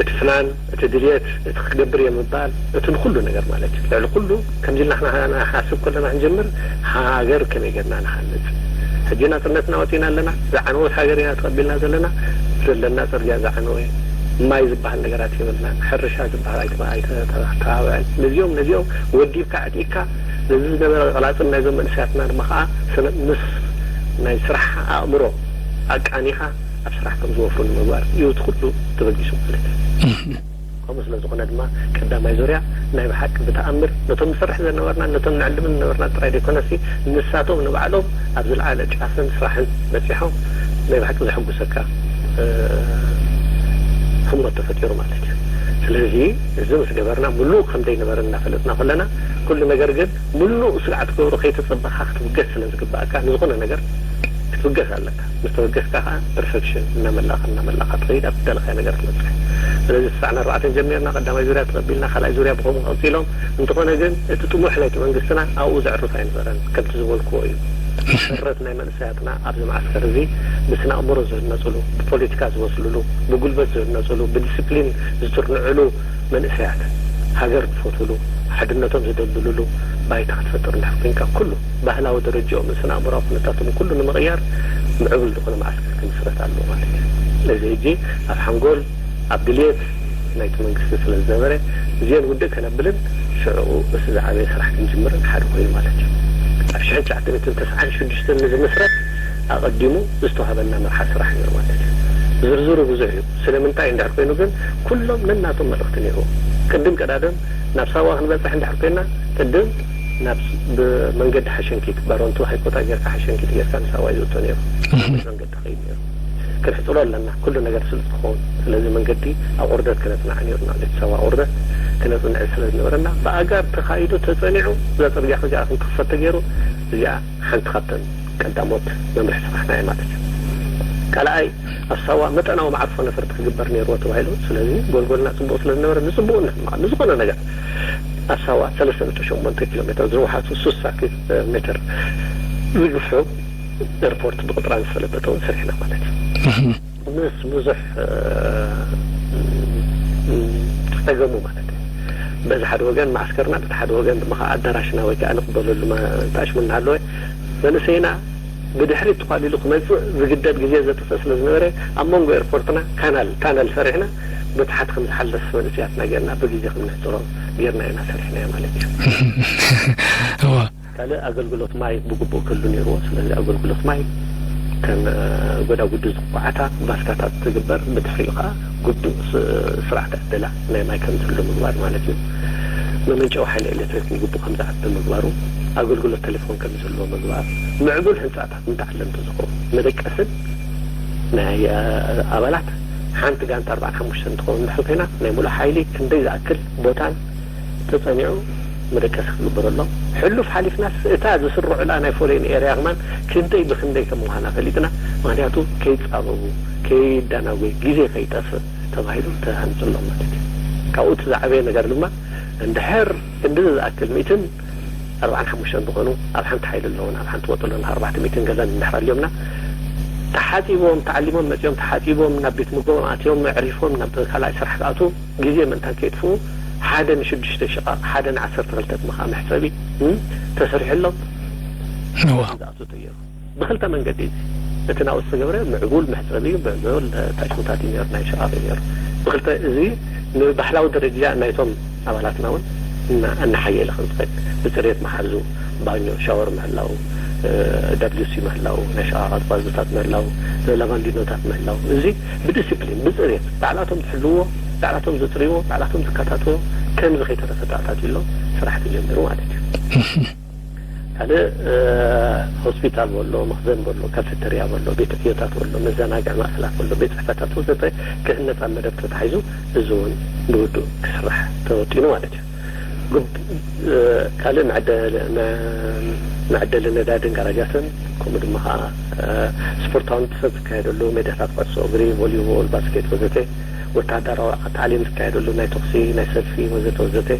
እቲ ፍናን፣ እቲ ድልየት፣ እቲ ክገብር እየ ምባል፣ እቲ ንኹሉ ነገር ማለት እዩ። ልዕሊ ኩሉ ከምዚ ኢልና ንሕና ንሓስብ ከለና ክንጅምር፣ ሃገር ከመይ ጌርና ንሃንጽ? ሕጂ ናጽነትና ወጺና ኣለና፣ ዝዓነወት ሃገር ኢና ተቐቢልና ዘለና፣ ዘለና ጽርግያ ዝዓነወ፣ ማይ ዝበሃል ነገራት የብልናን፣ ሕርሻ ዝበሃል ኣይተ-፣ ኣይተተባብዐን። ነዚኦም፣ ነዚኦም ወዲብካ ኣዕጢቕካ፣ ነዚ ዝነበረ ቐላጽም ናይዞም መንእሰያትና ድማ ኸዓ ስነ-፣ ምስ ናይ ስራሕ ኣእምሮ ኣቃኒኻ ኣብ ስራሕ ከም ዝወፍሩ ንምግባር እዩ እቲ ኩሉ ተበጊሱ ማለት እዩ። እህ። ከምኡ ስለ ዝኾነ ድማ ቀዳማይ ዙርያ ናይ ብሓቂ ብተኣምር ነቶም ንሰርሕ ዝነበርና፣ ነቶም ንዕልምን ዝነበርና ጥራይ ዘይኮነሲ፣ ንሳቶም ንባዕሎም ኣብ ዝለዓለ ጫፍን ስራሕን በጺሖም ናይ ብሓቂ ዘሐጉሰካ፣ እ፣ ህሞት ተፈጢሩ ማለት እዩ። ስለዚ እዚ ምስ ገበርና፣ ምሉእ ከም ዘይነበረ እናፈለጥና ከለና፣ ኩሉ ነገር ግን ምሉእ ስግዓት ክገብሮ ከይተጸበኻ ክትብገስ ስለ ዝግብኣካ፣ ንዝኾነ ነገር ክትብገስ ኣለካ። ምስ ተበገስካ ከዓ ፐርፌክሽን እናመላእካ እናመላእካ ትኸይድ፣ ኣብ ትደለኻዮ ነገር ትበፅሕ። ስለዚ ስሳዕን ኣርባዕተን ጀሚርና፣ ቀዳማይ ዙርያ ተቐቢልና፣ ካልኣይ ዙርያ ብኸምኡ ቀፂሎም። እንተኾነ ግን እቲ ጥሙሕ ናይቲ መንግስትና ኣብኡ ዘዕርፍ ኣይነበረን። ከምቲ ዝበልክዎ እዩ። መሰረት ናይ መንእሰያትና ኣብዚ መዓስከር እዚ ብስነ ኣእምሮ ዝህነፅሉ፣ ብፖለቲካ ዝበስልሉ፣ ብጉልበት ዝህነፅሉ፣ ብዲስፕሊን ዝትርንዕሉ መንእሰያት፣ ሃገር ዝፈትውሉ፣ ሓድነቶም ዝደልድልሉ ባይታ ክትፈጥር እንድሕር ኮይንካ፣ ኩሉ ባህላዊ ደረጃኦም፣ ስነ ኣእምሮኣዊ ኩነታቶም ኩሉ ንምቕያር ምዕቡል ዝኾነ መዓስከር ክምስረት ኣለዎ ማለት እዩ። እዚ ሕጂ ኣብ ሓንጎል፣ ኣብ ድልየት ናይቲ መንግስቲ ስለ ዝነበረ፣ እዚአን ውድእ ከነብልን ሽዕኡ እቲ ዝዓበየ ስራሕ ክንጅምርን ሓደ ኮይኑ ማለት እዩ። ኣብ ሽሕን ትሽዓተ ሚእትን ተስዓን ሽዱሽተን ንዝምስረት ኣቐዲሙ ዝተዋህበና መርሓ ስራሕ ነይሩ ማለት እዩ። ዝርዝሩ ብዙሕ እዩ። ስለምንታይ እንድሕር ኮይኑ ግን ኩሎም ነናቶም መልእኽቲ ነይርዎም። ቅድም ቀዳድም ናብ ሳዋ ክንበጽሕ እንድሕር ኮይና ቅድም ናብ ስ-፣ ብመንገዲ ሓሸንኪት፣ ባሮንቱ ሃይኮታ ጌርካ ሓሸንኪት ጌርካ ንሳዋ ይዝእቶ ነይሩ። መንገዲ ከይድ ነይሩ። ክንሕጽሮ ኣለና፣ ኩሉ ነገር ስሉጥ ክኸውን። ስለዚ መንገዲ ኣብ ቁርደት ክነጽንዓ ነይሩና፣ ቤተሰብ ኣብ ቁርደት ክነጽንዕ ስለ ዝነበረና፣ ብኣጋር ተኻይዱ ተጸኒዑ፣ እዛ ጽርግያ ከዚኣ ከም ትኽፈት ተገይሩ፣ እዚኣ ሓንቲ ካብተን ቀዳሞት መምርሒ ስራሕና እያ ማለት እዩ። ካልኣይ፣ ኣብ ሳዋ መጠናዊ መዓርፎ ነፈርቲ ክግበር ነይርዎ ተባሂሉ። ስለዚ ጎልጎልና ጽቡቕ ስለ ዝነበረ፣ ንጽቡቕ ንሕማቕ፣ ንዝኾነ ነገር ኣብ ሳዋ ሰለስተ ነጥቢ ሸሞንተ ኪሎ ሜትር ዝንውሓቱ ሱሳ ኪ-፣ ሜትር ዝግፍሑ ኤርፖርት ብቁጥራን ዝሰለበጠ እውን ሰሪሕና ማለት እዩ። ምስ ብዙሕ፣ እ፣ ጸገሙ ማለት እዩ። በዚ ሓደ ወገን ማዕስከርና፣ በቲ ሓደ ወገን ድማ ከዓ ኣዳራሽና ወይ ከዓ ንቕበለሉ መ-፣ ተኣሽሙ እናሃለወ፣ መንእሰይና ብድሕሪት ተዃሊሉ ክመጽእ ዝግደድ ግዜ ዘጥፍእ ስለ ዝነበረ፣ ኣብ መንጎ ኤርፖርትና ካናል፣ ታነል ሰሪሕና፣ ብታሕቲ ከም ዝሓልፍ መንእሰያትና ጌርና፣ ብግዜ ከም ንሕጽሮ ጌርና ኢና ሰሪሕናዮ ማለት እዩ። እወ። ካልእ ኣገልግሎት ማይ ብግቡእ ክህሉ ነይርዎ። ስለዚ ኣገልግሎት ማይ ከም፣ እ፣ ጎዳጉዲ ዝቋዓታ ባስካታት ትግበር፣ ብድሕሪኡ ከኣ ግቡእ ስ-፣ ስርዓተ ዕደላ ናይ ማይ ከም ዝህሉ ምግባር ማለት እዩ። መመንጨዊ ሓይሊ ኤሌክትሪክ ብግቡእ ከም ዝዓቢ ምግባሩ፣ ኣገልግሎት ቴሌፎን ከም ዝህልዎ ምግባር፣ ምዕቡል ህንጻታት ንተዓለምቲ ዝኸውን መደቀስን ናይ፣ እ፣ ኣባላት ሓንቲ ጋንታ ኣርባዓን ሓሙሽተን እንትኸውን እንድሕር ኮይና፣ ናይ ሙሉእ ሓይሊ ክንደይ ዝኣክል ቦታን ተጸኒዑ መደቀሲ ክግበረሎም። ሕሉፍ ሓሊፍናስ እታ ዝስርዑላ ናይ ፎሬን ኤርያ ከማን ክንደይ ብክንደይ ከም ምዃና ፈሊጥና፣ ምኽንያቱ ከይጻበቡ፣ ከይደናጎይ፣ ግዜ ከይጠፍእ ተባሂሉ ተሃንጽሎም ማለት እዩ። ካብኡ እቲ ዝዓበየ ነገር ድማ እንድሕር ክንድዚ ዝኣክል ሚእትን ኣርባዓን ሓሙሽተን ዝኾኑ ኣብ ሓንቲ ሓይሊ ኣለዉን ኣብ ሓንቲ ወጥ ኣለዉን ኣርባዕተ ሚእትን ገለን እንድሕር ኣልዮምና፣ ተሓጺቦም፣ ተዓሊሞም መጺኦም፣ ተሓጺቦም፣ ናብ ቤት ምግቦም ኣትዮም፣ ኣዕሪፎም፣ ናብ ካልኣይ ስራሕ ክኣትዉ፣ ግዜ ምእንታን ከየጥፍኡ፣ ሓደ ንሽዱሽተ ሽቓቕ፣ ሓደ ንዓሰርተ ክልተ ድማ ከዓ መሕጸቢ፣ እም፣ ተሰሪሑሎም እዋ። ዝኣትዉ ተገይሩ። ብኽልተ መንገዲ እዚ። እቲ ናብኡ ዝተገብረ ምዕቡል መሕጸቢ እዩ፣ ምዕቡል ታሽሙታት እዩ ነይሩ፣ ናይ ሽቓቕ እዩ ነይሩ። ብኽልተ፣ እዚ ንባህላዊ ደረጃ ናይቶም ኣባላትና እውን እና-፣ እናሓየለ ከም ዝኸድ፣ ብጽሬት ምሓዙ፣ ባኞ፣ ሻወር ምህላው፣ እ፣ ደብሊው ሲ ምህላው፣ ናይ ሸቓቓት ባዞታት ምህላው፣ ላቫንዲኖታት ምህላው፣ እዚ ብዲሲፕሊን፣ ብጽሬት፣ ባዕላቶም ዝሕልዎ፣ ባዕላቶም ዘጽርይዎ፣ ባዕላቶም ዝከታተሎ፣ ከምዚ ከይተረፈ ተኣታትዩሎም ስራሕ ተጀሚሩ ማለት እዩ። ካልእ፣ እ፣ ሆስፒታል በሎ፣ መኽዘን በሎ፣ ካፌተርያ በሎ፣ ቤት ዕዮታት በሎ፣ መዘናግዒ ማእከላት በሎ፣ ቤት ጽሕፈታት ወዘተ ክህነጽ ኣብ መደብ ተታሒዙ፣ እዚ እውን ብውዱእ ክስራሕ ተወጢኑ ማለት እዩ። ግብ-፣ እ፣ ካልእ መዐደሊ፣ መ-፣ መዐደሊ ነዳድን ጋራጃትን፣ ከምኡ ድማ ኸዓ፣ እ፣ ስፖርታዊ ንጥፈት ዝካየደሉ ሜዳታት ኩዕሶ እግሪ፣ ቮሊቦል፣ ባስኬት ወዘተ፣ ወተሃደራዊ ታዕሊም ዝካየደሉ ናይ ተኹሲ፣ ናይ ሰልፊ ወዘተ ወዘተ፣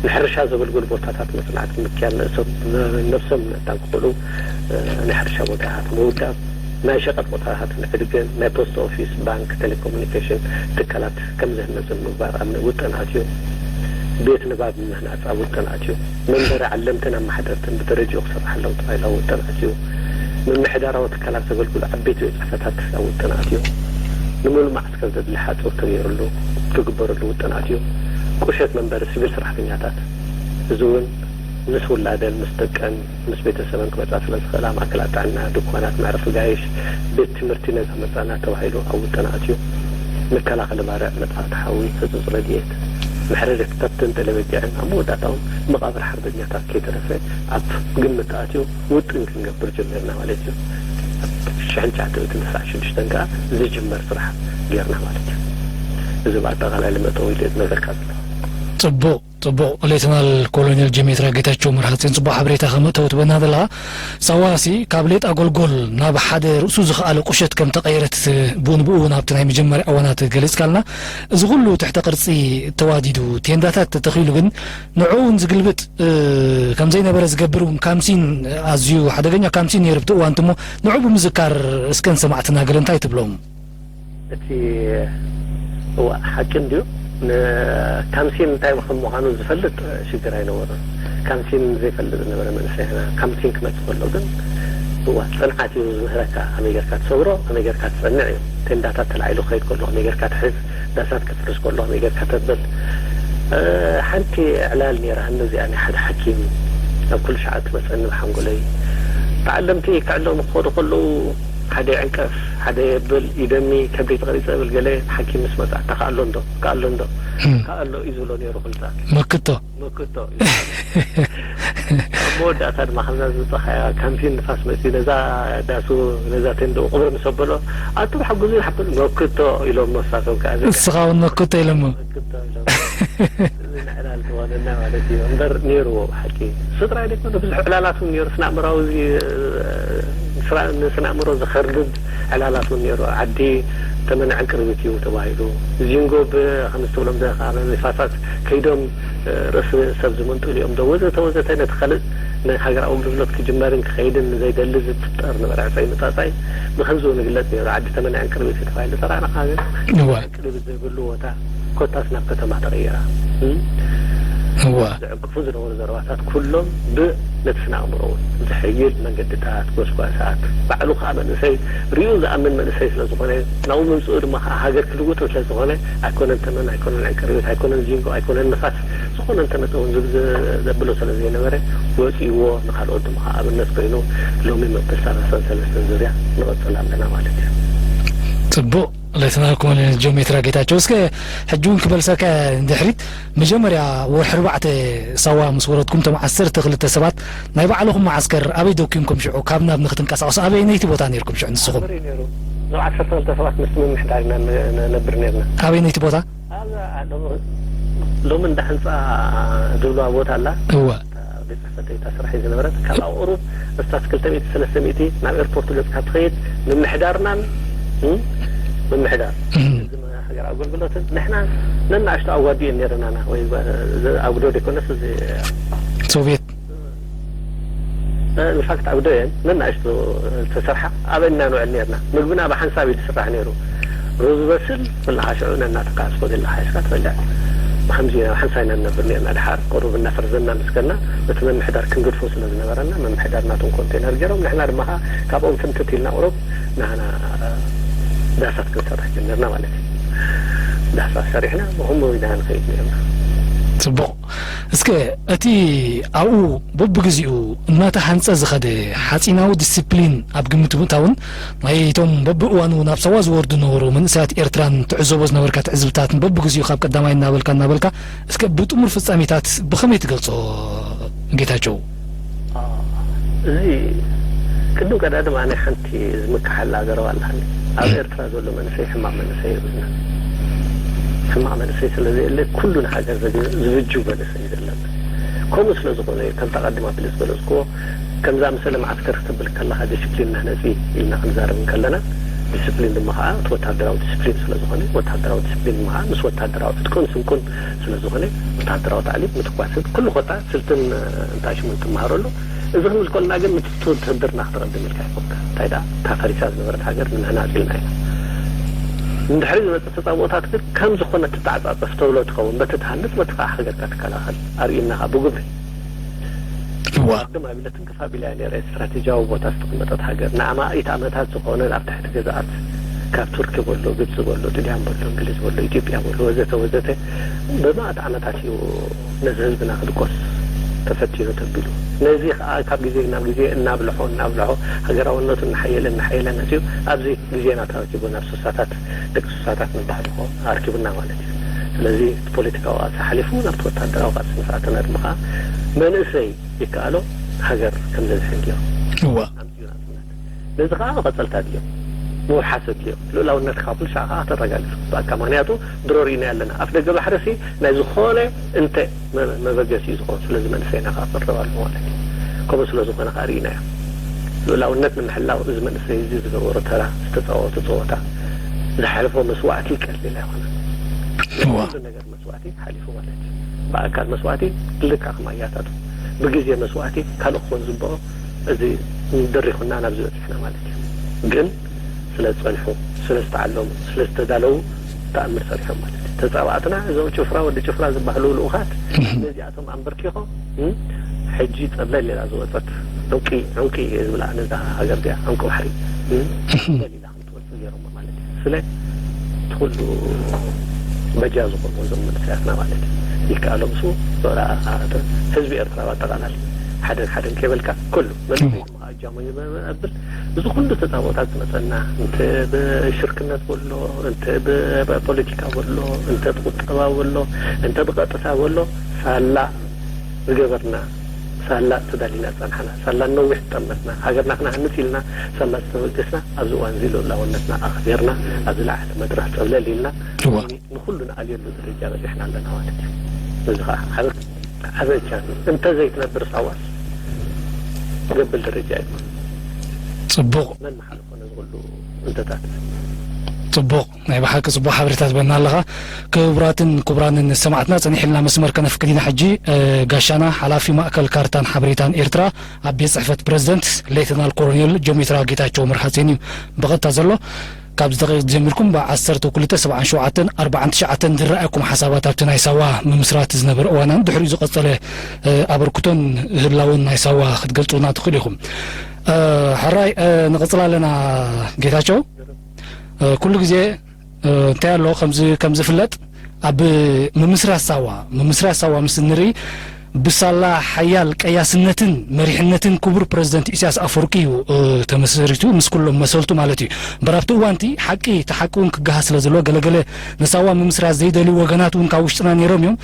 ንሕርሻ ዘገልግሉ ቦታታት መጽናዕቲ ምክያድ፣ ንእሶም፣ ነብሶም ነታን ክኽእሉ፣ እ፣ ናይ ሕርሻ ቦታታት ምውዳብ፣ ናይ ሸቐጥ ቦታታት ንዕድገን፣ ናይ ፖስት ኦፊስ፣ ባንክ፣ ቴሌኮሙኒኬሽን ትካላት ከም ዝህነጽ ምግባር ኣብ ውጥን ኣትዩ። ቤት ንባብ ምህናጽ ኣብ ውጥን ኣትዩ። መንበሪ ዓለምትን ኣመሓደርትን ብደረጃኡ ክስርሓሎም ተባሂሉ ኣብ ውጥን ኣትዩ። ምምሕዳራዊ ትካላት ዘገልግሉ ዓበይቲ ቤት ጽሕፈታት ኣብ ውጥን ኣትዩ። ንምሉእ ማዕስከር ዘድሊ ሓጹር ተገይሩሉ ክግበረሉ ውጥን ኣትዩ። ቁሸት መንበሪ ሲቪል ሰራሕተኛታት፣ እዚ እውን ምስ ውላደን ምስ ደቀን ምስ ቤተሰበን ክመጻ ስለ ዝኽእላ፣ ማእከላት ጥዕና፣ ድኳናት፣ መዕረፊ ጋይሽ፣ ቤት ትምህርቲ ነጻ መጻና ተባሂሉ ኣብ ውጥን ኣትዩ። መከላኸሊ ባርዕ፣ መጥፋእቲ ሓዊ፣ ህጹጽ ረድኤት፣ መሕረድቲ ከብትን ጠለበጊዕን፣ ኣብ መወዳእታ እውን መቓብር ሓርበኛታት ከይተረፈ ኣብ ግምት ኣትዩ ውጥን ክንገብር ጀሚርና ማለት እዩ። ሽሕን ትሽዓተ ሚእትን ተስዓን ሽዱሽተን ከኣ ዝጅመር ስራሕ ጌርና ማለት እዩ። እዚ ብኣጠቓላይ ልመጠዊ ድየ ዝነገርካ ዘለኹ። ጽቡቕ። ጽቡቕ። ሌተናል ኮሎኔል ጀሜትራ ጌታቸው መርሃ ጽዮን፣ ጽቡቕ ሓበሬታ ከም እተውትበና ዘለኻ። ሳዋሲ ካብ ሌጣ ጎልጎል ናብ ሓደ ርእሱ ዝኸኣለ ቁሸት ከም ተቐየረት፣ ብኡ ንብኡ ናብቲ ናይ መጀመርያ እዋናት ገሊጽካልና። እዚ ኩሉ ትሕተ ቅርጺ ተዋዲዱ፣ ቴንዳታት ተተኺሉ፣ ግን ንዕኡ እውን ዝግልብጥ፣ እ፣ ከም ዘይነበረ ዝገብር እውን ካምሲን፣ ኣዝዩ ሓደገኛ ካምሲን ነይሩ ብቲ እዋን እሞ፣ ንዕኡ ብምዝካር እስከ ንሰማዕትና ገለ እንታይ ትብሎም? እቲ፣ እዋ፣ ሓቂ እንድዩ። ንካምሲን እንታይ ከም ምዃኑ ዝፈልጥ ሽግር ኣይነበሮን። ካምሲን ዘይፈልጥ ዝነበረ መንእሰይ ኢና። ካምሲን ክመጽእ ከሎ ግን፣ እዋ፣ ጽንዓት እዩ ዝምህረካ። ከመይ ጌርካ ትሰብሮ፣ ከመይ ጌርካ ትጸንዕ እዩ። ቴንዳታት ተላዒሉ ክኸይድ ከሎ ከመይ ጌርካ ትሕዝ፣ ዳሳት ከፍርስ ከሎ ከመይ ጌርካ ተብል። እ፣ ሓንቲ ዕላል ነይራ፣ እዚኣ ናይ ሓደ ሓኪም ኣብ ኩሉ ሸዓት ትመጸኒ ብሓንጎለይ። ተዓለምቲ ክዕለሙ ክኸዱ ከለዉ፣ ሓደ ይዕንቀፍ፣ ሓደ የብል፣ ይደሚ፣ ከብደይ ተቐሪጸ እብል፣ ገለ ሓኪም ምስ መጽኣ፣ "ተኻእሎ እንዶ? ከኣሎ እንዶ? እም። ከኣሎ?" እዩ ዝብሎ ነይሩ ኩሉ ሰዓት። መክቶ። መክቶ እዩ። ኣብ መወዳእታ ድማ፣ ከምዛ ዝብጻኻያ ካምሲን ንፋስ መጺኡ፣ ነዛ ዳሱ፣ ነዛ ቴንድኡ ቁብር ምስ ኣበሎ፣ ኣቱም ሓግዙ ሓብሉ፣ "መክቶ" ኢሎም፣ መሳቶም ከኣ እዚ እስኻ እውን መክቶ ኢሎሞ። መክቶ ኢሎም። እዚ ንዕላል ዝኾነና ማለት እዩ። እምበር ነይርዎ ብሓቂ። እሱ ጥራይ ዘይኮነ፣ ብዙሕ ዕላላት እውን ነይሩ። ስነ ኣእምራዊ እዚ፣ እ፣ ስራ-፣ ንስነ ኣእምሮ ዘኸርድድ ዕላላት እውን ነይሩ። ዓዲ ተመን ዕንቅርቢት እዩ ተባሂሉ። ዚንጎ ብ-፣ ከም እትብሎም ዘለኻ ንፋሳት ከይዶም፣ እ፣ ርእሲ ሰብ ዝምንጥሉ እዮም ዶ ወዘተ ወዘተ። ነቲ ካልእ ናይ ሃገራዊ ኣገልግሎት ክጅመርን ክኸይድን ንዘይደሊ ዝፍጠር ነበረ ዕፀይ ምፃፃይ ብኸምዚ እውን ይግለጽ ነይሩ። ዓዲ ተመን ዕንቅርቢት እዩ ተባሂሉ። ተራእናኻ ግን እወ። ዕንቅርቢት ዘይብሉ ቦታ ኮታስ ናብ ከተማ ተቐይራ። እም? እወ። ዝዕንቅፉ ዝነበሩ ዘረባታት ኩሎም ብ-፣ ነቲ ስነ ኣእምሮ እውን ዝሕይል መንገድታት፣ ጎስጓሳት፣ ባዕሉ ከኣ መንእሰይ ሪኡ ዝኣምን መንእሰይ ስለ ዝኾነ፣ ናብኡ ምምጽኡ ድማ ከኣ ሃገር ክልውጥ ስለ ዝኾነ፣ ኣይኮነን ተመን፣ ኣይኮነን ዕንቅርቢት፣ ኣይኮነን ዚንጎ፣ ኣይኮነን ንፋስ፣ ዝኾነ እንተመጸ እውን ዝብ-፣ ዘ-፣ ዘብሎ ስለ ዘይነበረ፣ ወጺእዎ፣ ንኻልኦት ድማ ከኣ ኣብነት ኮይኑ፣ ሎሚ መበል ሰላሳን ሰለስተን ዙርያ ንቐጽል ኣለና ማለት እዩ። ጽቡቕ። ሌተናል ኮሎኔል ጆሜትራ ጌታቸው፣ እስከ ሕጂ እውን ክመልሰካ ንድሕሪት። መጀመርያ ወርሒ ኣርባዕተ ሳዋ ምስ ወረድኩም፣ እቶም ዓሰርተ ክልተ ሰባት ናይ ባዕልኹም መዓስከር ኣበይ ደኪምኩም ሽዑ ካብ ናብ ንክትንቀሳቐሱ ኣበየነይቲ ቦታ ነይርኩም ሽዑ ንስኹም? ኣበይ ነይሩ? እዞም ዓሰርተ ክልተ ሰባት ምስቲ ምምሕዳር ኢና ን-፣ ን-፣ ነብር ነይርና። ኣበየነይቲ ቦታ? ኣብዛ ሎሚ፣ ሎሚ እንዳ ህንጻ ዝብልዋ ቦታ ኣላ። እወ። ቤት ጽሕፈት እታ ስራሕ እዩ ዝነበረት። ካብኣ ቁሩብ እስታት ክልተ ሚእቲ ሰለስተ ሚእቲ ናብ ኤርፖርት ገጽካ ትኸይድ፣ ምምሕዳርናን፣ እም፣ ምምሕዳር እም። እዚ ሃገር ኣገልግሎትን ንሕና ነናእሽቱ ኣዋዲኤን ነይረናና፣ ወይ ባ-፣ እዚ ኣጉዶ ደይኮነስ፣ እዚ ሶቪየት። እ፣ ኢንፋክት ኣጉዶ እየን ነናእሽቱ ዝተሰርሓ፣ ኣበን ኢና ንውዕል ነይርና። ምግብና ብሓንሳብ እዩ ዝስራሕ ነይሩ። ሩዝ በስል፣ ኩላኻ ሽዑ ነናትካ ስኮ ዘለኻ ሒዝካ ትበልዕ። ብኸምዚ ኢና፣ ሓንሳብ ኢና ንነብር ነርና። ድሓር ቁሩብ እናፈርዘና ምስ ከድና፣ በቲ ምምሕዳር ክንገድፎ ስለ ዝነበረና፣ ምምሕዳር ናቶም ኮንቴነር ገይሮም፣ ንሕና ድማ ኸዓ ካብኦም ፍንትት ኢልና ቁሩብ ናህና ዳሳት ክንሰርሕ ጀመርና ማለት እዩ። ዳሳ ሰሪሕና፣ ብኸምኡ ኢና ንኸይድ ነርና። ጽቡቕ። እስከ እቲ ኣብኡ በብግዚኡ እናተሃንጸ ዝኸደ ሓጺናዊ ዲስፕሊን ኣብ ግምት ብምእታውን፣ ናይቶም በብእዋኑ ናብ ሳዋ ዝወርዱ ዝነበሩ መንእሰያት ኤርትራን ትዕዘቦ ዝነበርካ ትዕዝብታትን በብግዚኡ ካብ ቀዳማይ እናበልካ እናበልካ፣ እስከ ብጥሙር ፍጻሜታት ብኸመይ ትገልጾ ጌታቸው? አ፣ እዚ ቅድም ቀዳድም ኣነ ሓንቲ ዝምክሓላ ዘረባ ኣለኒ። ኣብ ኤርትራ ዘሎ መንእሰይ ሕማቕ መንእሰይ የብልናን። ሕማቕ መንእሰይ ስለ ዘየለ፣ ኩሉ ንሃገር ዘግ-፣ ዝብጁ መንእሰይ እዩ ዘለና። ከምኡ ስለ ዝኾነ፣ ከምቲ ኣቐድም ኣቢለ ዝገለጽክዎ፣ ከምዛ መሰለ መዓስከር ክትብል ከለኻ፣ ዲስፕሊን ንህነጺ ኢልና ክንዛረብ እንከለና፣ ዲስፕሊን ድማ ኸዓ እቲ ወታደራዊ ዲስፕሊን ስለ ዝኾነ፣ ወታደራዊ ዲስፕሊን ድማ ኸዓ ምስ ወታደራዊ ዕጥቁን ስንቁን ስለ ዝኾነ፣ ወታደራዊ ታዕሊም ምትኳስን ኩሉ ኮታ ስልትን፣ እ፣ እንታይ ሽሙ እንትመሃረሉ፣ እዚ ክንብል ከለና ግን፣ ምስ ውትድርና ክትቐድም ኢልካ ኣይኮንካ። እንታይ ደኣ፣ እታ ፈሪሳ ዝነበረት ሃገር ንምህናጽ ኢልና ኢና። ንድሕሪ ዝመጽእ ተጻብኦታት ግን፣ ከም ዝኾነ ትተዓጻጸፍ ተብሎ ትኸውን፣ በቲ ትሃንጽ፣ በቲ ከኣ ሃገርካ ትከላኸል ኣርእዩና ከኣ ብግብሪ። እዋ። ቅድም ኣቢለ ትንክፍ ኣቢለያ ነይረ፣ ስትራቴጂያዊ ቦታ ዝተቐመጠት ሃገር፣ ንኣማኢት ዓመታት ዝኾነ ኣብ ትሕቲ ገዛኣት፣ ካብ ቱርኪ በሎ፣ ግብጺ በሎ፣ ጥልያን በሎ፣ እንግሊዝ በሎ፣ ኢትዮጵያ በሎ፣ ወዘተ ወዘተ፣ ብመኣት ዓመታት እዩ ነዚ ህዝብና ክድቆስ ተፈቲኑ ተቢሉ። ነዚ ኸኣ ካብ ግዜ ናብ ግዜ እናብልሖ፣ እናብልሖ፣ ሃገራውነቱ እናሓየለ፣ እናሓየለ መጺኡ፣ ኣብዚ ግዜና ተረኪቡ ናብ ስሳታት፣ ደቂ ስሳታት ምባል እኮ ኣርኪቡና ማለት እዩ። ስለዚ እቲ ፖለቲካዊ ቃልሲ ሓሊፉ ናብቲ ወታደራዊ ቃልሲ ምስ ኣተና ድማ ኸኣ መንእሰይ ይከኣሎ ሃገር ከም ዘዝሕን ገይሩ። እዋ። ኣምጺኡ ናጽነት። ነዚ ኸኣ መቐጸልታ ድልዮ። ምውሓስ ኣድልዮ። ልኡላውነትካ ኩሉ ሻዕ ከዓ ተረጋግጽ። በቃ፣ ምኽንያቱ ድሮ ርኢናዮ ኣለና። ኣፍ ደገ ባሕርሲ ናይ ዝኾነ እንተ መ-፣ መበገሲ እዩ ዝኾን። ስለዚ መንእሰይና ከዓ ክቕረብ ኣለዎ ማለት እዩ። ከምኡ ስለ ዝኾነ ከዓ ርኢናዮ። ልኡላውነት ንምሕላው እዚ መንእሰይ እዚ ዝገበሮ ተራ፣ ዝተጻወቶ ጸወታ፣ ዝሓለፎ መስዋእቲ ቀሊል ኣይኮነን። እዋ። ኩሉ ነገር መስዋእቲ ሓሊፉ ማለት እዩ። ብኣካል መስዋእቲ ልክዕ ከም ኣያታቱ፣ ብግዜ መስዋእቲ ካልእ ክኾን ዝግብኦ፣ እዚ ደሪኹና ናብዚ በጺሕና ማለት እዩ። ግን ስለ ዝጸንሑ፣ ስለ ዝተዓለሙ፣ ስለ ዝተዳለዉ ተኣምር ሰሪሖም ማለት እዩ። ተጻባእትና እዞም ጭፍራ፣ ወዲ ጭፍራ ዝበሃሉ ልኡኻት ነዚኣቶም ኣንበርኪኾም፣ እም፣ ሕጂ ጸብለል ኢላ ዝወጸት ዕንቂ፣ ዕንቂ እየ ዝብላ ነዛ ሃገር እዚኣ፣ ዕንቂ ባሕሪ፣ እም፣ ጸብለል ኢላ ከም ትወጽእ ገይሮሞ ማለት እዩ። ስለ እቲ ኩሉ በጃ ዝኾኑ እዞም መንእሰያትና ማለት እዩ። ይከኣሎም፣ እሱ ህዝቢ ኤርትራ ብኣጠቓላሊ ሓደን ሓደን ከይበልካ ኩሉ መንእሰይ እሞ። ድማ እጃሙ የብል። እዚ ኩሉ ተጻብኦታት ዝመጸና እንተ ብሽርክነት በሎ፣ እንተ ብ-፣ ብፖለቲካ በሎ፣ እንተ ብቁጠባ በሎ፣ እንተ ብቐጥታ በሎ፣ ሳላ ዝገበርና፣ ሳላ ተዳሊና ዝጸናሕና፣ ሳላ ነዊሕ ዝጠመትና፣ ሃገርና ክነሃንጽ ኢልና ሳላ ዝተበገስና፣ ኣብዚ እዋን እዚ ልኡላውነትና ኣኽቢርና፣ ኣብ ዝለዓለ መድረኽ ጸብለል ኢልና፣ እዋ። ንኹሉ ንኣልየሉ ደረጃ በጺሕና ኣለና ማለት እዩ። እዚ ኸዓ ዓቢ፣ ዓቢ እጃም እዩ። እንተ ዘይትነብር ሳዋስ ዘብል ደረጃ እዩ። ጽቡቕ። መን ምሓለፎ ነዚ ኩሉ እንተታት? ጽቡቕ። ናይ ብሓቂ ጽቡቕ ሓበሬታ ትበና ኣለኻ። ክቡራትን ክቡራንን ሰማዕትና፣ ጸኒሕልና መስመር ከነፍቅድ ኢና። ሕጂ፣ እ፣ ጋሻና፣ ሓላፊ ማእከል ካርታን ሓበሬታን ኤርትራ ኣብ ቤት ጽሕፈት ፕረዚደንት፣ ሌተናል ኮሎኔል ጆሜትራ ጌታቸው መርሃጼን እዩ ብቐጥታ ዘሎ። ካብዚ ደቂቕ ጀሚርኩም ብ ዓሰርተ ክልተ ሰብዓን ሸውዓተን ኣርባዓን ትሽዓተን ዝረኣየኩም ሓሳባት ኣብቲ ናይ ሳዋ ምምስራት ዝነበረ እዋናን ድሕሪኡ ዝቐጸለ፣ እ፣ ኣበርክቶን ህላወን ናይ ሳዋ ክትገልጹልና ትኽእሉ ኢኹም። እ፣ ሕራይ፣ እ፣ ንቐጽል ኣለና ጌታቸው። እ፣ ኩሉ ግዜ፣ እ፣ እንታይ ኣሎ ከምዚ፣ ከም ዝፍለጥ ኣብ ምምስራት ሳዋ፣ ምምስራት ሳዋ ምስ ንርኢ ብሳላ ሓያል ቀያስነትን መሪሕነትን ክቡር ፕረዚደንት ኢሳያስ ኣፈወርቂ እዩ፣ እ፣ ተመስሪቱ፣ ምስ ኩሎም መሰልቱ ማለት እዩ። እምበር ኣብቲ እዋንቲ ሓቂ፣ እቲ ሓቂ እውን ክገሃስ ስለ ዘለዎ፣ ገለገለ ንሳዋ ምምስራት ዘይደልዩ ወገናት እውን ካብ ውሽጥና ነይሮም እዮም።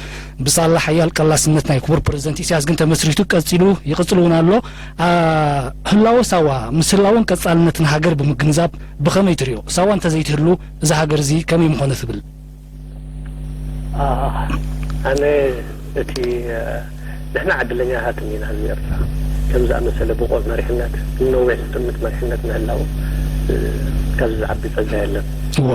ብሳላ ሓያል ቀላስነት ናይ ክቡር ፕረዚደንት ኢሳያስ ግን ተመስሪቱ ቀጺሉ፣ ይቕጽል እውን ኣሎ። ኣ፣ ህላወ ሳዋ ምስ ህላወን ቀጻልነትን ሃገር ብምግንዛብ ብኸመይ ትርእዮ? ሳዋ እንተዘይትህሉ እዛ ሃገር እዚ ከመይ ምኾነ ትብል? ኣ፣ ኣነ እቲ፣ እ፣ ንሕና ዕድለኛታት ኢና፣ ህዝቢ ኤርትራ። ከም ዝኣመሰለ ብቑዕ መሪሕነት፣ ንነዊሕ ዝጥምት መሪሕነት ምህላው፣ እ፣ ካብዚ ዝዓቢ ጸጋ የለን። እዋ።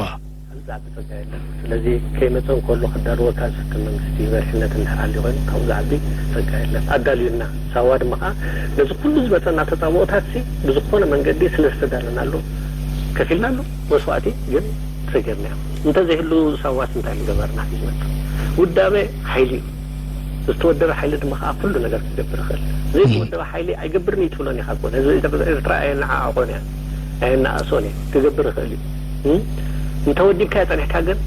ካብዚ ዝዓቢ ጸጋ የለን። ስለዚ ከይመጸ እንከሎ ክዳልወካ ዝፍትን መንግስቲ መሪሕነት እንድሕር ሃልዩ ኮይኑ፣ ካብኡ ዝዓቢ ጸጋ የለን። ኣዳልዩና። ሳዋ ድማ ኸኣ ነዚ ኩሉ ዝመጸና ተጻብኦታትሲ ብዝኾነ መንገዲ ስለ ዝተዳለናሉ፣ ከፊልናሉ መስዋእቲ ግን ሰጊርናዮ። እንተዘይህሉ ሳዋስ እንታይ ምገበርና እዩ ዝመጽእ። ውዳበ ሓይሊ እዩ። ዝተወደበ ሓይሊ ድማ ኸዓ ኩሉ ነገር ክገብር ይኽእል። ዘይተወደበ ሓይሊ ኣይገብርን እዩ ትብሎን ኢኻ እኮ። ነዚ ኤርትራ ኣየነዓዕቖን እያ፣ ኣየነኣእሶን እያ። ክገብር ይኽእል እዩ። እም? እንተወዲብካዮ ጸኒሕካ ግን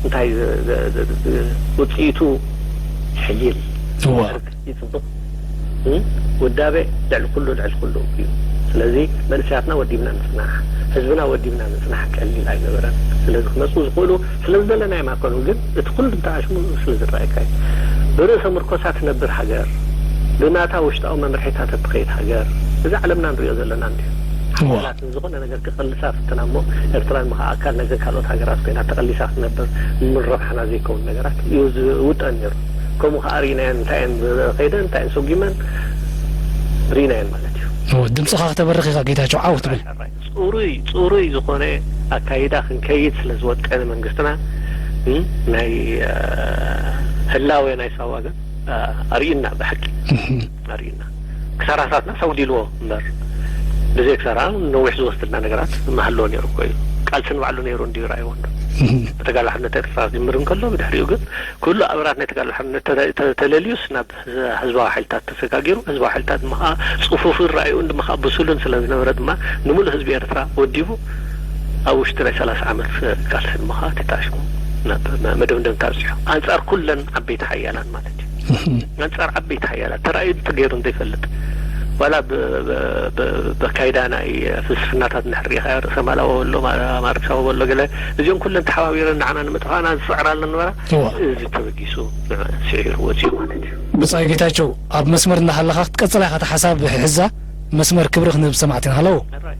እንታይ ዘ-፣ ዘ-፣ ዘ-፣ ዘ-፣ ውጽኢቱ ሕይል። እዋ። ይጽቡቕ። እም? ውዳበ ልዕሊ ኩሉ፣ ልዕሊ ኩሉ እዩ። ስለዚ መንእሰያትና ወዲብና ንጽናሕ፣ ህዝብና ወዲብና ንጽናሕ ቀሊል ኣይነበረን። ስለዚ ክመጹ ዝኽእሉ ስለ ዝደለናዮም ኣይኮኑን፣ ግን እቲ ኩሉ ብተኣሽሙ ስለ ዝረኣየካ እዩ። ብርእሰ ምርኮሳ ትነብር ሃገር፣ ብናታ ውሽጣዊ መምርሒታት እትኸይድ ሃገር፣ እዚ ዓለምና ንሪኦ ዘለና እንድዩ። እዋ። ሃገራት ንዝኾነ ነገር ክቐልሳ ፍትና እሞ፣ ኤርትራ ድማ ኣካል ናይዘን ካልኦት ሃገራት ኮይና ተቐሊሳ ክትነብር፣ ንረብሓና ዘይከውን ነገራት እዩ ዝውጠን ነይሩ። ከምኡ ከኣ ርኢናየን፣ እንታይ እየን ዝኸይደን፣ እንታይ እየን ሰጒመን ርኢናየን ማለት እዩ። እወ፣ ድምጽኻ ክተበርኽ ኢኻ ጌታቸው፣ ዓው ትብል። ሕራይ፣ ሕራይ። ጽሩይ፣ ጽሩይ ዝኾነ ኣካይዳ ክንከይድ ስለ ዝወጠነ መንግስትና፣ እም፣ ናይ፣ እ፣ ህላዌ ናይ ሳዋ ግን፣ እ፣ ኣርእዩና ብሓቂ። እህም። ኣርእዩና። ክሳራታትና ሰጉዲልዎ እምበር፣ ብዘይ ክሳራ ነዊሕ ዝወስደልና ነገራት ምሃለወ ነይሩ እኮ እዩ። ቃልሲ ንባዕሉ ነይሩ እንድዩ ራእይዎ እንዶ። እህም። ብተጋላሕነት ኤርትራ ክጅምር እንከሎ፣ ብድሕሪኡ ግን ኩሉ ኣበራት ናይ ተጋላሕነት ተ-፣ ተ-፣ ተለልዩስ ናብ ህዝባዊ ሓይልታት ተሰጋጊሩ፣ ህዝባዊ ሓይልታት ድማ ኸዓ ጽፉፍን ራእዩን ድማ ኸዓ ብሱልን ስለ ዝነበረ ድማ፣ ንምሉእ ህዝቢ ኤርትራ ወዲቡ ኣብ ውሽጢ ናይ ሰላሳ ዓመት ቃልሲ ድማ ኸዓ ተጣሽሙ ናብ መ-፣ መደምደምታ ኣብጺሑ። ኣንጻር ኩለን ዓበይቲ ሓያላን ማለት እዩ። ኣንጻር ዓበይቲ ሓያላት ተራእዩ ተገይሩ ዘይፈልጥ። ዋላ ብ-፣ ብ-፣ ብ-፣ በካይዳ ናይ ፍልስፍናታት እንድሕር ርኢኻዮ፣ ርእሰ ማላዊ በሎ፣ ማ-፣ ማርክሳዊ በሎ፣ ገለ እዚኦም ኩለን ተሓባቢረን ንዓና ንምጥፋእና ዝጽዕራ ኣለዋ። እዋ። እዚ ተበጊሱ ንዕ-፣ ስዒሩ ወጺኡ ማለት እዩ። ብጻይ ጌታቸው፣ ኣብ መስመር እንዳሃለኻ ክትቀጽላ ኢኻ፣ እቲ ሓሳብ ሕዛ መስመር ክብሪ ክንህብ ሰማዕትና። ሃሎ። ሕራይ።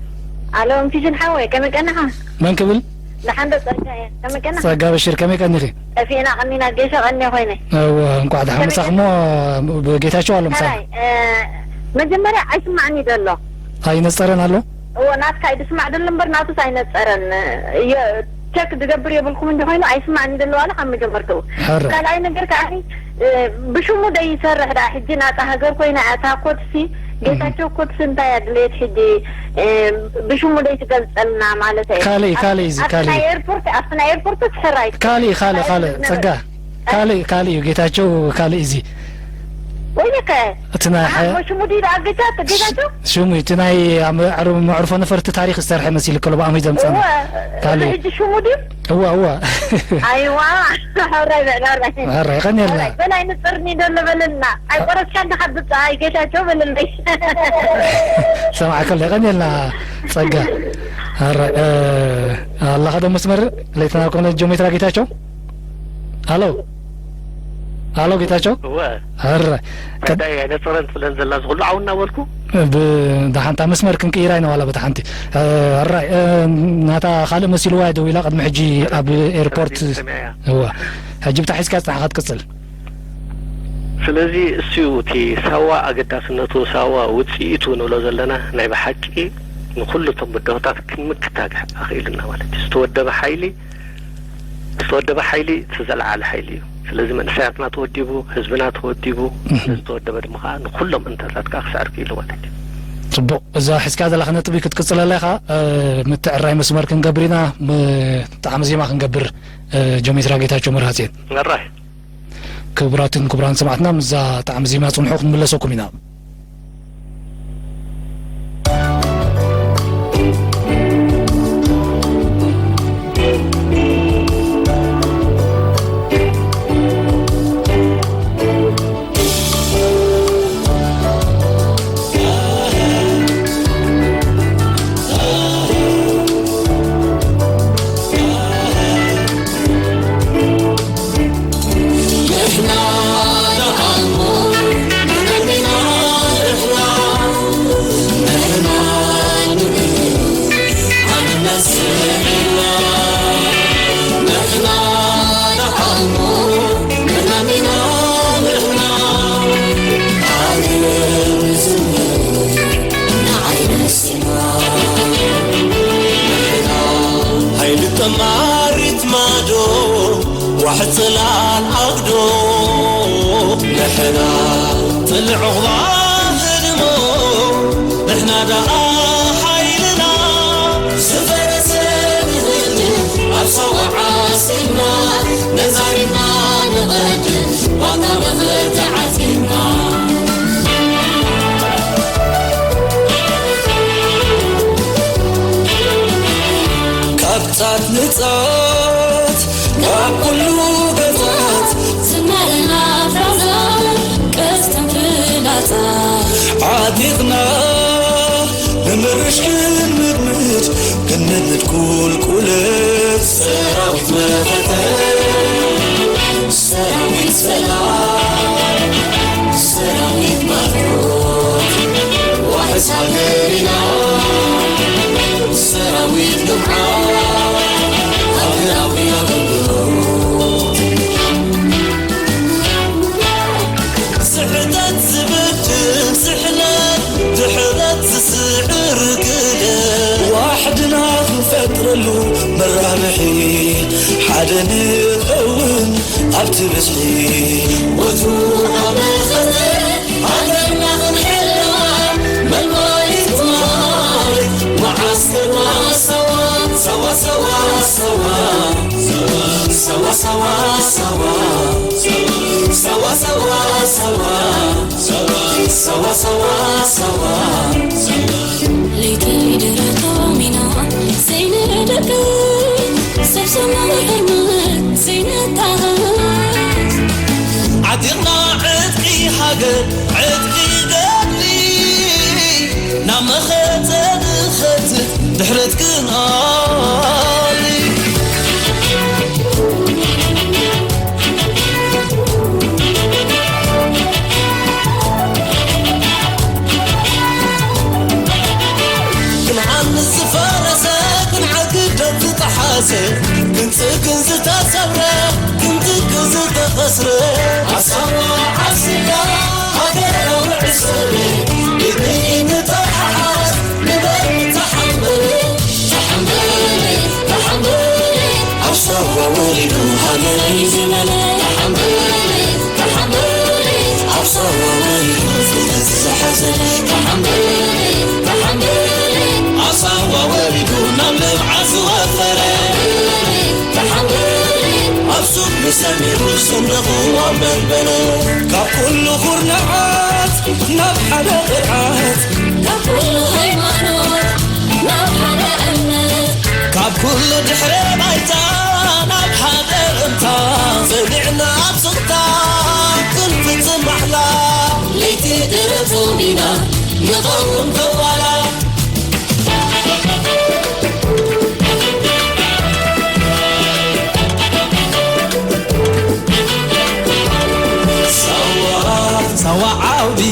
ኣሎ፣ ፊሽን ሓወይ፣ ከመይ ቀኒኻ? መን ክብል? ደሓን ዶ ጸጋ እየ። ከመይ ቀኒኻ? ጸጋ በሽር፣ ከመይ ቀኒኺ? ጠፊእና ቀኒና፣ ጌሾ ቀንየ ኮይነ። እወ፣ እንቋዕ ደሓን ከመይ መጻኺ። ቀኒኻ? እሞ ብጌታቸው ኣሎ ምሳና። ሕራይ፣ እ፣ መጀመርያ ኣይስማዕኒ ደሎ። ኣይነጸረን ኣሎ? እወ፣ ናትካ እዩ ዝስማዕ ደሎ እምበር ናቱስ ኣይነጸረን። እየ፣ ቸክ ዝገብር የብልኩም እንዲ ኮይኑ ኣይስማዕኒ ደሎ ዋላ ካብ መጀመርትኡ። ሕራይ። ካልኣይ ነገር ከኣ፣ እ፣ ብሽሙ ደይሰርሕ ደኣ ሕጂ ናጻ ሃገር ኮይና እታ ኮትሲ፣ ጌታቸው ኮትሲ እንታይ ኣድለየት ሕጂ፣ እ፣ ብሽሙ ደይትገልጸልና ማለት እየ። ካልእ፣ ካልእ እዩ እዚ፣ ኣብቲ ካልእ ናይ እዩ። ኤርፖርት፣ ኣብቲ ናይ ኤርፖርት ትሕራይ። ካልእ፣ ካልእ፣ ካልእ፣ ካልእ ጸጋ። ካልእ፣ ካልእ እዩ ጌታቸው፣ ካልእ እዩ እዚ። ወይለከ። እቲ ናይ ኣሃ፣ ሓ-፣ ሽሙ ድዩ ደኣ ጌታ-፣ ጌታቸው? ሽሙ እዩ፣ እቲ ናይ ኣብ መዕር-፣ መዕርፎ ነፈርቲ ታሪኽ ዝሰርሐ መሲሉ ከሎ ብኣምሂ ዘምጸና። እወ፣ ካልእ። እዚ ሕጂ ሽሙ ድዩ? እዋ፣ እዋ። ኣይዋ፣ ሕራይ በል፣ ሕራይ። ሕራይ፣ ቀንየልና። ሕራይ፣ በላይ ንጽርኒ ደሎ በለልና። ኣይ፣ ቆረስካ እንዲኻ ብጻ-፣ ኣይ፣ ጌታቸው በለለይ። ሰማዕ ከሎ፣ ቀንየልና ጸጋ። ሕራይ፣ እ፣ ኣላኻ ዶ መስመር? ለይተናል ኮነ ጆሜትራ ጌታቸው? ሃሎ። ሃሎ፣ ጌታቸው? እወ። ሕራይ። ቀ- እንታይ ኣይነጸረን ትብለን ዘላ ዝኹሉ ዓው እናበልኩ? ብ-፣ ብሓንታ መስመር ክንቅይራ ኢና ዋላ በታ ሓንቲ። እ፣ ሕራይ፣ እ፣ ናታ ካልእ መሲልዋ እያ ደዊላ ቅድሚ ሕጂ ኣብ ኤርፖርት። ሰሚዐያ። እዋ። ሕጂ ብታ ሒዝካ ጽናሕካ ትቅጽል። ስለዚ እሱ እቲ ሳዋ ኣገዳስነቱ፣ ሳዋ ውጽኢቱ ንብሎ ዘለና ናይ ብሓቂ ንኹሉ እቶም ብድሆታት ክንምክት ኣግ-፣ ኣኽኢሉና ማለት እዩ። ዝተወደበ ሓይሊ፣ ዝተወደበ ሓይሊ፣ ዝተዘለዓለ ሓይሊ እዩ። ስለዚ መንእሰያትና ተወዲቡ፣ ህዝብና ተወዲቡ፣ እህ። ዝተወደበ ድማ ከዓ ንኹሎም እንታታት ከዓ ክስዕር ክኢሉ ማለት እዩ። ጽቡቕ። እዛ ሒዝካ ዘለኻ ነጥቢ ክትቅጽለላ ኢኻ። እ፣ ምትዕራይ መስመር ክንገብር ኢና፣ ም-፣ ጣዕሚ ዜማ ክንገብር፣ እ፣ ጀሚትራ ጌታቸው መርሃጽዮን። መራይ። ክቡራትን ክቡራን ሰማዕትና፣ ምስዛ ጣዕሚ ዜማ ጽንሑ፣ ክንምለሰኩም ኢና። ሓይሊ ተማሪት ማዶ ዋሕጽላል ኣግዶ ንሕና ጥልዕ ዑቕባ ህድሞ ንሕና ደኣ ሓይልና ዝፈረሰ ንህድም ኣብ ሰውዓ ዓሲብና ነዛሪብና ንቐድም ዋታ መኽብርቲ ዓቲብና ካብ ጻት ንጻት ካብ ኩሉ ገጻት ዝመልና ፍራዛ ቀስትን ፍላጻ ዓቲቕና ንምርሽ ክንምድምድ ክንምድምድ ቁልቁለት ሰራዊት መኸተ ሰራዊት ሰላም ሰራዊት ባርኮት ዋሕስ ሃገሪና ሰራዊት ልምዓት ሃገራዊ ኣገልግሎት ስሕተት ዝብድል ስሕለት ድሕረት ዝስዕር ክእለት ዋሕድና ክንፈጥረሉ መራብሒ ሓደ ንኸውን ኣብቲ ብዝሒ ወትሩ ኣብ መኸተ ሃገርና ክንሕልዋ መልማሊት ትማሊ መዓስከርና ሰዋ ሰዋ ሰዋ ሰዋ ሰዋ ሰዋ ሰዋ ሰዋ ሰዋ ሰዋ ሰዋ ሰዋ ሰዋ ሰዋ ሰዋ ለይቲ ደረር ተዋሚና ዘይንደቂ ሰብ ሰማይ ሕርመት ዘይነጣቕስ ዓጢቕና ዕጥቂ ሃገር ዕጥቂ ገድሊ ናብ መኸተ ንኸትት ድሕረት ክንኣሊ ክንሓንስ ዝፈ መስረ ኣሳዋ ዓሲና ሃገራዊ ዕስለ ኢድን ኢድ ንተሓሓዝ ንበል ተሓንበል ተሓንበል ተሓንበል ኣብ ሳዋ ወሪዱ ሃገረይ ዝበለ ተሓንበል ተሓንበል ኣብ ሳዋ ወሪዱ ፍልጠት ዝሓዘለ ተሓንበል ተሓንበል ኣብ ሳዋ ወሪዱ ናብ ልምዓት ዝወፈረ ተሓንበል ኣብ ሱቕ ብሰሚሩ ሰንደቑ ኣንበልበለ ካብ ኩሉ ኩርናዓት ናብ ሓደ ቅርዓት ካብ ኩሉ ሃይማኖት ናብ ሓደ እምነት ካብ ኩሉ ድሕረ ባይታ ናብ ሓደ እንታ ጸኒዕና ኣብ ስቕታ ክንፍጽም ማሕላ ለይቲ ደረቱ ኢና ንቐውም ከዋላ ሳዋ ሳዋ ዓውዲ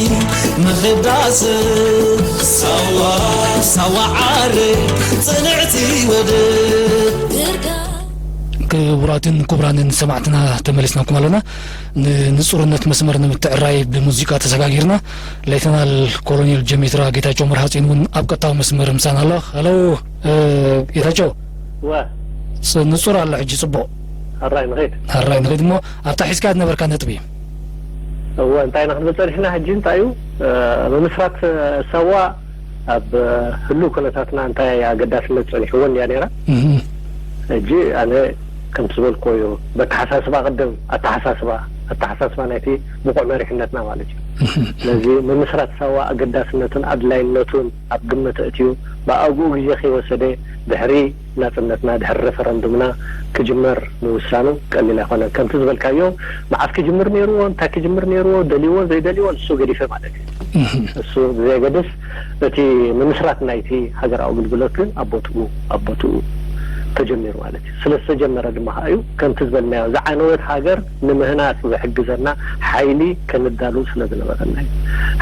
ምኽዳስ ሳዋ ሳዋ ዓረ ጽንዕቲ ወደ ክቡራትን ክቡራንን ሰማዕትና ተመሊስናኩም ኣለና። ንንጹርነት መስመር ንምትዕራይ ብሙዚቃ ተሰጋጊርና። ሌተናል ኮሎኔል ጀሜትራ ጌታቸው መርሃጺን እውን ኣብ ቀጥታዊ መስመር ምሳና ኣሎ። ሄሎ፣ እ፣ ጌታቸው። ወ። ጽ-፣ ንጹር ኣሎ ሕጂ ጽቡቕ። ኣራይ ንኸይድ። ኣራይ ንኸይድ እሞ ኣብታ ሒዝካ ዝነበርካ ነጥቢ። እወ፣ እንታይ ኢና ክንብል ጸኒሕና ሕጂ እንታይ እዩ? እ፣ ምምስራት ሳዋ ኣብ ህሉው ኩነታትና እንታይ ኣገዳስነት ጸኒሕዎ እንድያ ነይራ? እህ። ሕጂ ኣነ ከምቲ ዝበልክዎ እዩ፣ በተሓሳስባ ቅድም፣ ኣተሓሳስባ፣ ኣተሓሳስባ ናይቲ ብቑዕ መሪሕነትና ማለት እዩ። እህ። ስለዚ ምምስራት ሳዋ ኣገዳስነቱን ኣድላይነቱን ኣብ ግምት ኣእትዩ፣ ብኣግኡ ግዜ ከይወሰደ ድሕሪ ናጽነትና፣ ድሕሪ ሬፈረንዱምና ክጅመር ምውሳኑ ቀሊል ኣይኮነን። ከምቲ ዝበልካዮ፣ መዓስ ክጅምር ነይርዎ፣ እንታይ ክጅምር ነይርዎ፣ ደልይዎ ዘይደልይዎ፣ ንሱ ገዲፈ ማለት እዩ። እህ። እሱ ብዘየገድስ፣ እቲ ምምስራት ናይቲ ሃገራዊ ኣገልግሎት ግን ኣብ ቦትኡ፣ ኣብ ቦትኡ ተጀሚሩ ማለት እዩ። ስለ ዝተጀመረ ድማ ከኣ እዩ፣ ከምቲ ዝበልናዮ፣ ዝዓነወት ሃገር ንምህናጽ ዝሕግዘና ሓይሊ ከነዳሉ ስለ ዝነበረና እዩ።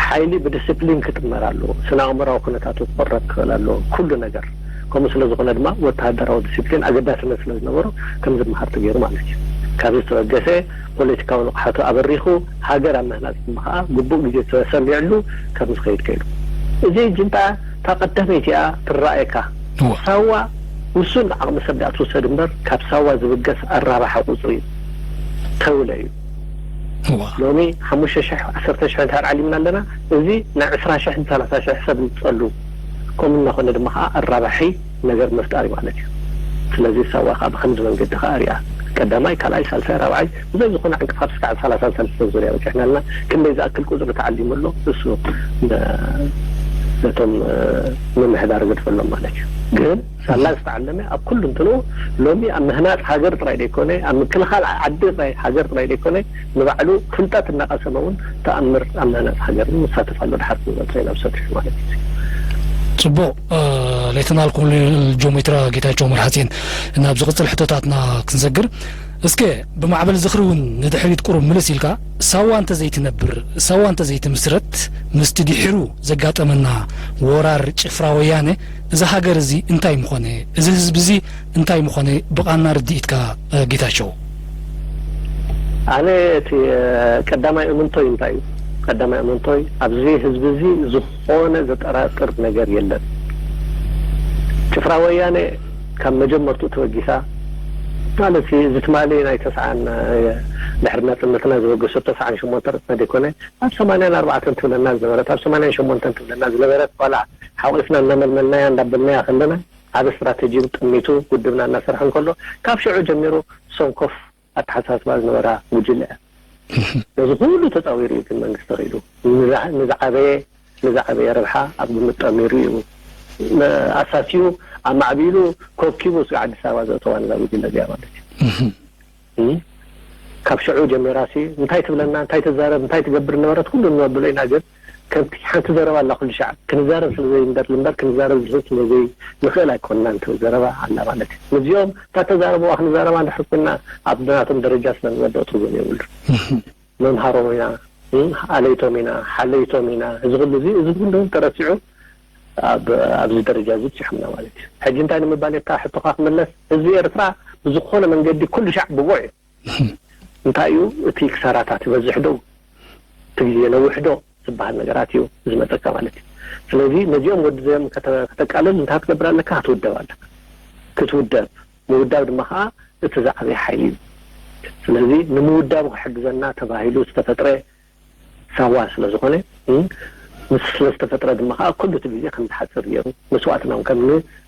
ሓይሊ ብዲስፕሊን ክጥመር ኣለዎ። ስነ ኣእምራዊ ኩነታቱ ክቕረብ ክኽእል ኣለዎ። ኩሉ ነገር። ከምኡ ስለ ዝኾነ ድማ ወተሃደራዊ ዲሲፕሊን ኣገዳስነት ስለ ዝነበሮ ከም ዝመሃር ተገይሩ ማለት እዩ። ካብዚ ዝተበገሰ ፖለቲካዊ ንቕሓቱ ኣበሪኹ ሃገር ኣብ ምህናጽ ድማ ከኣ ግቡእ ግዜ ተሰሚዕሉ ከም ዝኸይድ ከይዱ። እዚ ጅንጣ እታ ቀዳመይቲ እያ ትረኣየካ። እዋ። ሳዋ ውሱን ዓቕሚ ሰብ ደኣ ትውሰድ እምበር ካብ ሳዋ ዝብገስ ኣራባሓ ቁጽሪ ተውለ እዩ። እዋ። ሎሚ ሓሙሽተ ሽሕ ዓሰርተ ሽሕ እንድሕር ዓሊምና ኣለና፣ እዚ ናይ ዕስራ ሽሕን ሰላሳ ሽሕ ሰብ ንጸሉ። ከምኡ እናኾነ ድማ ከኣ ኣራባሒ ነገር ምፍጣር እዩ ማለት እዩ። ስለዚ ሳዋ ከኣ ብኸምዚ መንገዲ ከኣ ሪኣ። ቀዳማይ፣ ካልኣይ፣ ሳልሳይ፣ ራብዓይ፣ ብዘይ ዝኾነ ዕንቅፋት እስካዕ ሰላሳን ሰለስተን ዙርያ በጺሕና ኣለና። ክንደይ ዝኣክል ቁጽሪ ተዓሊሙ ኣሎ፣ እሱ ነ-፣ ነቶም፣ እ፣ ምምሕዳር ገድፈሎም ማለት እዩ። ግን ሳላ ዝተዓለመ ኣብ ኩሉ እንትንኡ ሎሚ ኣብ ምህናጽ ሃገር ጥራይ ዘይኮነ፣ ኣብ ምክልኻል ዓዲ ጥራይ፣ ሃገር ጥራይ ዘይኮነ፣ ንባዕሉ ፍልጠት እናቐሰመ እውን ተኣምር ኣብ ምህናጽ ሃገር እውን ይሳተፍ ኣሎ። ድሓር ክንገልጾ ኢና ብሰፊሑ ማለት እዩ። ጽቡቕ፣ እ፣ ሌተናል ኮሎኔል ጆሜትራ ጌታቸው መርሃጼን፣ ናብ ዝቕጽል ሕቶታትና ክንሰግር፣ እስከ ብማዕበል ዝኽሪ እውን ንድሕሪት ቁሩብ ምልስ ኢልካ፣ ሳዋ እንተ ዘይትነብር፣ ሳዋ እንተ ዘይትምስረት፣ ምስቲ ድሒሩ ዘጋጠመና ወራር ጭፍራ ወያነ፣ እዚ ሃገር እዚ እንታይ ምኾነ? እዚ ህዝቢ እዚ እንታይ ምኾነ ብቓና ርድኢትካ፣ እ፣ ጌታቸው? ኣነ እቲ፣ እ፣ ቀዳማይ እምንቶይ እንታይ እዩ? ቀዳማይ እምንቶይ ኣብዚ ህዝቢ እዚ ዝኾነ ዘጠራጥር ነገር የለን። ጭፍራ ወያነ ካብ መጀመርትኡ ተበጊሳ ማለት እዚ ትማሊ ናይ ተስዓን፣ እ፣ ድሕሪ ናጽነትና ዝበገሰት ተስዓን ሸሞንተን ርእስና ዘይኮነ ኣብ ሰማንያን ኣርባዕተን ትብለና ዝነበረት፣ ኣብ ሰማንያን ሸሞንተን ትብለና ዝነበረት፣ ዋላ ሓቑፍና እናመልመልናያ እንዳበልናያ ከለና፣ ሓደ ስትራተጂ ጥሚቱ ውድብና እናሰርሐ እንከሎ፣ ካብ ሽዑ ጀሚሩ ሰንኮፍ ኣተሓሳስባ ዝነበራ ጉጅለ እያ። ነዚ ኩሉ ተጻዊሩ እዩ ግን መንግስቲ ተኽኢሉ። ንዝዓ-፣ ንዝዓበየ፣ ንዝዓበየ ረብሓ ኣብ ግምት ጠሚሩ እዩ። ነ-፣ ኣሳስዩ፣ ኣማዕቢሉ፣ ኮብኪቡ እስከ ኣዲስ ኣበባ ዘእተዋ ነዛ ጉጅለ እዚኣ ማለት እዩ። እም? ካብ ሽዑ ጀሚራሲ እንታይ ትብለና፣ እንታይ ትዛረብ፣ እንታይ ትገብር ነበረት፣ ኩሉ ንነብሎ ኢና። ግን ከምቲ ሓንቲ ዘረባ ኣላ፣ ኩሉ ሻዕ ክንዛረብ ስለ ዘይንደሊ እምበር፣ ክንዛረብ ዝኽእል ስለ ዘይንኽእል ኣይኮንናን፣ ትብል ዘረባ ኣላ ማለት እዩ። ምስዚኦም እታ ተዛረብዋ ክንዛረባ እንድሕር ኮይንና፣ ኣብ ናቶም ደረጃ ስለ ንወድቕ ትርጉም የብሉን። እህ። መምሃሮም ኢና፣ እም፣ ኣለይቶም ኢና፣ ሓለይቶም ኢና። እዚ ኩሉ እዚ፣ እዚ ኩሉ ተረሲዑ፣ ኣብ፣ ኣብዚ ደረጃ እዚ በጺሖምና ማለት እዩ። ሕጂ እንታይ ንምባል እየ፣ እታ ሕቶኻ ክምለስ፣ ህዝቢ ኤርትራ ብዝኾነ መንገዲ ኩሉ ሻዕ ብቑዕ እዩ። እንታይ እዩ እቲ ክሳራታት ይበዝሕ ዶ እቲ ግዜ ነዊሕ ዶ ዝበሃል ነገራት እዩ ዝመፀካ ማለት እዩ። ስለዚ ነዚኦም ወዲ ዘዮም ከተቃልል እንታይ ክትገብር ኣለካ? ክትውደብ ኣለካ። ክትውደብ ምውዳብ ድማ ከዓ እቲ ዝዓበየ ሓይሊ እዩ። ስለዚ ንምውዳቡ ክሕግዘና ተባሂሉ ዝተፈጥረ ሳዋ ስለ ዝኾነ ምስ ስለ ዝተፈጥረ ድማ ከዓ ኩሉ እቲ ግዜ ከም ዝሓፅር ገይሩ መስዋእትና እውን ከም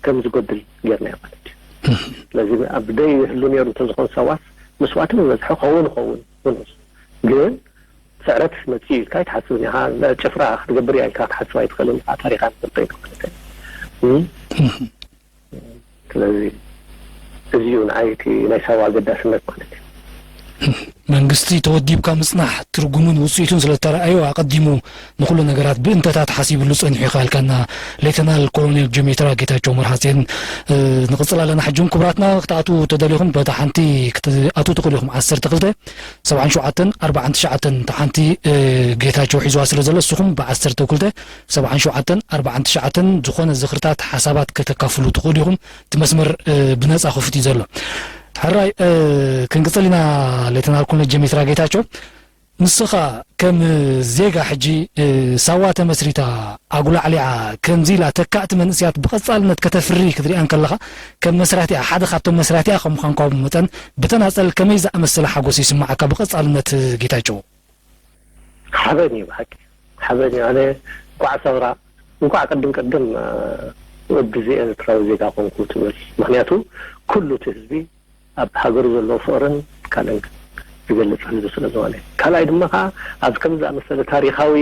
ከም ዝጎድል ገይርናዮ ማለት እዩ። ስለዚ ኣብ ደይ ህሉ ነይሩ እንተዝኾን ሳዋስ መስዋእቲ ምበዝሐ ኸውን ኸውን ግን ስዕረት መፅኡ ኢልካ ኣይትሓስብን ኢኻ። ጭፍራ ክትገብር እያ ኢልካ ክትሓስብ ኣይትኽእልን ኢኻ። ታሪኻ ንፈልጦ ኢና ማለት እዩ። ስለዚ እዚ እዩ ንዓይ እቲ ናይ ሳዋ ኣገዳስነት ማለት እዩ። መንግስቲ ተወዲብካ ምጽናሕ ትርጉምን ውጽኢቱን ስለ እተረኣዮ ኣቐዲሙ ንኹሉ ነገራት ብእንተታት ሓሲብሉ ጸኒሑ ኢኻ ኢልካና ሌተናል ኮሎኔል ጀሜትራ ጌታቸው መርሃጼን። ንቕጽል ኣለና ሕጂ እውን ክቡራትና ክትኣትዉ ተደሊኹም በታ ሓንቲ ክትኣትዉ ትኽእሉ ኢኹም ዓሰርተ ክልተ ሰብዓን ሸውዓተን ኣርባዓን ትሽዓተን እታ ሓንቲ ጌታቸው ሒዝዋ ስለ ዘሎ እስኹም ብዓሰርተ ክልተ ሰብዓን ሸውዓተን ኣርባዓን ትሽዓተን ዝኾነ ዝኽርታት ሓሳባት ከተካፍሉ ትኽእሉ ኢኹም። እቲ መስመር ብነጻ ክፉት እዩ ዘሎ። ሕራይ ክንቅጽል ኢና። ሌተናል ኮሎኔል ጀሜትራ ጌታቸው ንስኻ ከም ዜጋ ሕጂ ሳዋ ተመስሪታ ኣጉላዕሊዓ ከምዚ ኢላ ተካእቲ መንእስያት ብቐጻልነት ከተፍሪ ክትሪኣ እንከለኻ ከም መስራቲኣ ሓደ ካብቶም መስራቲኣ ከም ምዃንካ መጠን ብተናጸል ከመይ ዝኣመሰለ ሓጎስ ይስምዓካ ብቐጻልነት ጌታቸው? ሓበን እዩ ብሓቂ ሓበን እዩ። ኣነ እንኳዕ ሰውራ እንኳዕ ቅድም ቅድም ወዲ እዚ ኤርትራዊ ዜጋ ኮንኩ ትብል። ምክንያቱ ኩሉ እቲ ህዝቢ ኣብ ሃገሩ ዘለዎ ፍቕርን ካልእን ዝገልጽ ህዝቢ ስለ ዝኾነ፣ ካልኣይ ድማ ከዓ ኣብ ከም ዝኣመሰለ ታሪኻዊ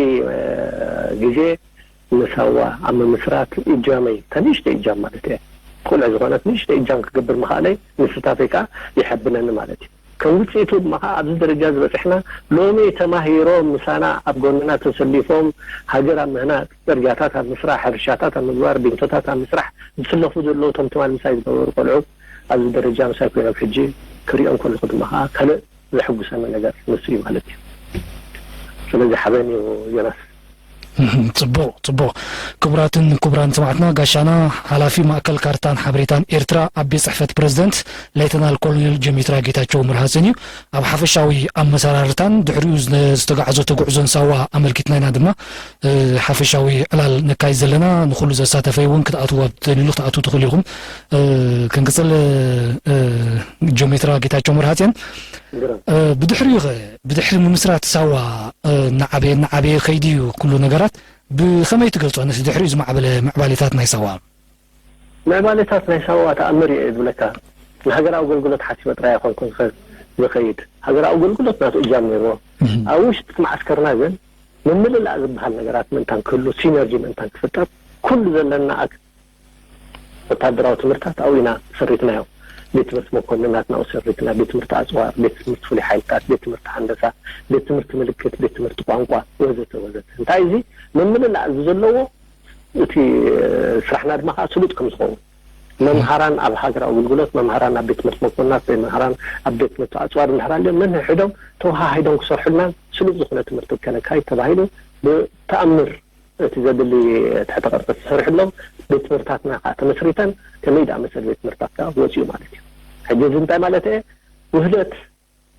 ግዜ ንሳዋ ኣብ ምምስራት እጃመይ እታ ንእሽተይ እጃም ማለት እየ፣ ቁልዕ ዝኾነት ንእሽተይ እጃም ክገብር ምኽኣለይ ንስታተይ ከዓ የሐብነኒ ማለት እዩ። ከም ውፅኢቱ ድማ ኣብዚ ደረጃ ዝበፅሕና ሎሚ ተማሂሮም ምሳና ኣብ ጎንና ተሰሊፎም ሃገር ኣብ ምህናፅ፣ ፅርግያታት ኣብ ምስራሕ፣ ሕርሻታት ኣብ ምግባር፣ ቢንቶታት ኣብ ምስራሕ ዝስለፉ ዘለዉ እቶም ትማል ምሳይ ዝነበሩ ቆልዑ ኣብዚ ደረጃ ምሳይ ኮይኖም ሕጂ ክሪኦም ከለኹ ድማ ከዓ ካልእ ዘሐጉሰኒ ነገር ንሱ እዩ ማለት እዩ። ስለዚ ሓበን እዩ ዮናስ። ጽቡቕ ጽቡቕ። ክቡራትን ክቡራን ሰማዕትና ጋሻና ሓላፊ ማእከል ካርታን ሓበሬታን ኤርትራ ኣብ ቤት ጽሕፈት ፕረዚደንት ሌተናል ኮሎኔል ጀሚትራ ጌታቸው መርሃጽን እዩ። ኣብ ሓፈሻዊ ኣመሰራርታን ድሕሪኡ ዝተጋዕዞ ተጉዕዞን ሳዋ ኣመልኪትና ኢና ድማ ሓፈሻዊ ዕላል ነካይድ ዘለና። ንኹሉ ዘሳተፈ እውን ክትኣትዉ ኣብ ትደልዩሉ ክትኣትዉ ትኽእሉ ኢኹም። ክንቅጽል ጀሚትራ ጌታቸው መርሃጽን ብድሕሪኡ ኸ ብድሕሪ ምምስራት ሳዋ እናዓበየ እናዓበየ ከይዱ እዩ ኩሉ ነገራት። ብኸመይ ትገልጾ ነቲ ድሕሪኡ ዝማዕበለ ምዕባሌታት ናይ ሳዋ? ምዕባሌታት ናይ ሳዋ ተኣምር እየ ዝብለካ። ንሃገራዊ ኣገልግሎት ሓሲበ ጥራይ ኣይኮንኩን ዝኸይድ። ሃገራዊ ኣገልግሎት ናቱ እጃም ነይርዎ። ኣብ ውሽጢ እቲ መዓስከርና ግን ምምልላእ ዝበሃል ነገራት ምእንታን ክህሉ፣ ሲነርጂ ምእንታን ክፍጠር፣ ኩሉ ዘለና ኣክ ወታደራዊ ትምህርታት ኣብኡ ኢና ሰሪትናዮ። ቤት ትምህርቲ መኮንናት ናብኡ ሰሪትና፣ ቤት ትምህርቲ ኣፅዋር፣ ቤት ትምህርቲ ፍሉይ ሓይልታት፣ ቤት ትምህርቲ ሃንደሳ፣ ቤት ትምህርቲ ምልክት፣ ቤት ትምህርቲ ቋንቋ ወዘተ ወዘተ። እንታይ እዚ ምምልላእ እዚ ዘለዎ እቲ ስራሕና ድማ ከዓ ስሉጥ ከም ዝኸውን መምሃራን ኣብ ሃገራዊ ኣገልግሎት፣ መምሃራን ኣብ ቤት ትምህርቲ መኮንናት፣ መምሃራን ኣብ ቤት ትምህርቲ ኣፅዋር እንድሕር ኣልዮም ነንሕድሕዶም ተወሃሂዶም ክሰርሑልናን ስሉጥ ዝኾነ ትምህርቲ ከነካይድ ተባሂሉ ብተኣምር እቲ ዘድሊ ትሕተ ቅርፂ ተሰሪሕሎም ቤት ትምህርታትና ከዓ ተመስሪተን ከመይ ደኣ መሰል ቤት ትምህርታት ከዓ ወፂኡ ማለት እዩ። ሕጂ እዚ እንታይ ማለት እየ? ውህደት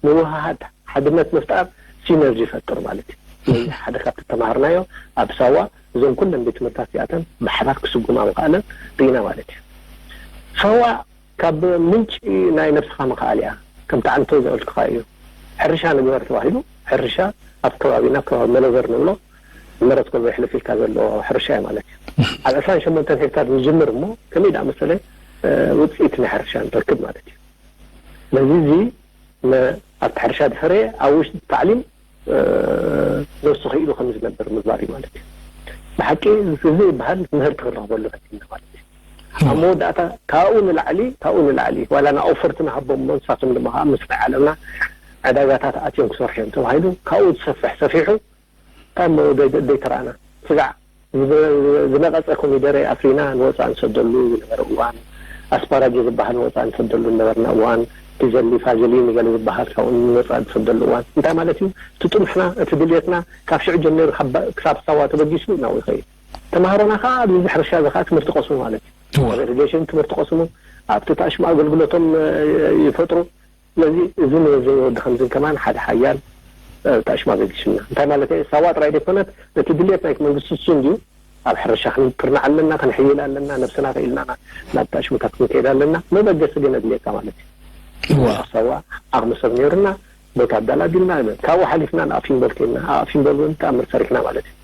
ምውሃሃድ ሓድነት ምፍጣር ሲነርጂ ይፈጥር ማለት እዩ። ስለዚ ሓደ ካብቲ ተማሃርናዮ ኣብ ሳዋ እዞም ኩለን ቤት ትምህርታት እዚኣተን ብሓባር ክስጉማ ምኽኣለን ርኢና ማለት እዩ። ሳዋ ካብ ምንጪ ናይ ነብስኻ ምኽኣል እያ። ከምቲ ዓንቶ ዘበልክኻ እዩ። ሕርሻ ንግበር ተባሂሉ ሕርሻ ኣብ ከባቢና ኣብ ከባቢ መለበር ንብሎ መረት ጎልቦ ይሕልፍ ኢልካ ዘሎ ሕርሻ እዩ ማለት እዩ። ኣብ ዕስራን ሸሞንተን ሄክታር ንጅምር እሞ ከመይ ደኣ መሰለ ውፅኢት ናይ ሕርሻ ንረክብ ማለት እዩ። ስለዚ እዚ ኣብቲ ሕርሻ ድሕረ ኣብ ውሽጢ ታዕሊም ነብሱ ክኢሉ ከም ዝነብር ምግባር እዩ ማለት እዩ። ብሓቂ እዚ ይበሃል ምህርቲ ክንረኽበሉ ፈቲና ማለት እዩ። ኣብ መወዳእታ ካብኡ ንላዕሊ ካብኡ ንላዕሊ ዋላ ንኣውፈርቲ ንሃቦም እሞ ንሳቶም ድማ ከዓ ምስ ናይ ዓለምና ዕዳጋታት ኣትዮም ክሰርሑ እዮም ተባሂሉ ካብኡ ዝሰፍሕ ሰፊሑ ካብ ደይተረኣና ስጋዕ ዝነቐፀ ኮሚደረ ኣፍሪና ንወፃእ ንሰደሉ ዝነበረ እዋን፣ ኣስፓራጌ ዝበሃል ንወፃእ ንሰደሉ ዝነበርና እዋን፣ ፒዘሊ ፋዘሊኒ ገለ ዝበሃል ካብኡ ንወፃእ ዝሰደሉ እዋን እንታይ ማለት እዩ? እቲ ጥሙሕና እቲ ድልየትና ካብ ሽዑ ጀሚሩ ክሳብ ሳዋ ተበጊሱ ናብኡ ይኸይድ። ተምሃሮና ከዓ ኣብዚ ሕርሻ እዚ ከዓ ትምህርቲ ቀስሙ ማለት እዩ። ኣብ ኢሪጌሽን ትምህርቲ ቀስሙ፣ ኣብቲ ታሽሙ ኣገልግሎቶም ይፈጥሩ። ስለዚ እዝን ወዝን ወዲ ከምዝን ከማን ሓደ ሓያል፣ እ፣ ኣጣሽማ በጊሱና። እንታይ ማለት እየ? ሳዋ ጥራይ ዘይኮነት፣ እቲ ድልየት ናይ መንግስቲ እሱ እንድዩ። ኣብ ሕርሻ ክንክርና ኣለና፣ ክንሕይል ኣለና፣ ነብስና ክኢልና ናብ ኣጣሽሙታት ክንከይድ ኣለና። መበገሲ ግን ኣድልየካ ማለት እዩ። እዋ። ኣብ ሳዋ ዓቕሚ ሰብ ነይሩና፣ ቦታ ኣዳላዲልና፣ ካብኡ ሓሊፍና ንኣፊምቦል ከይድና። ኣብ ኣፊምቦል እውን ተኣምር ሰሪሕና ማለት እዩ።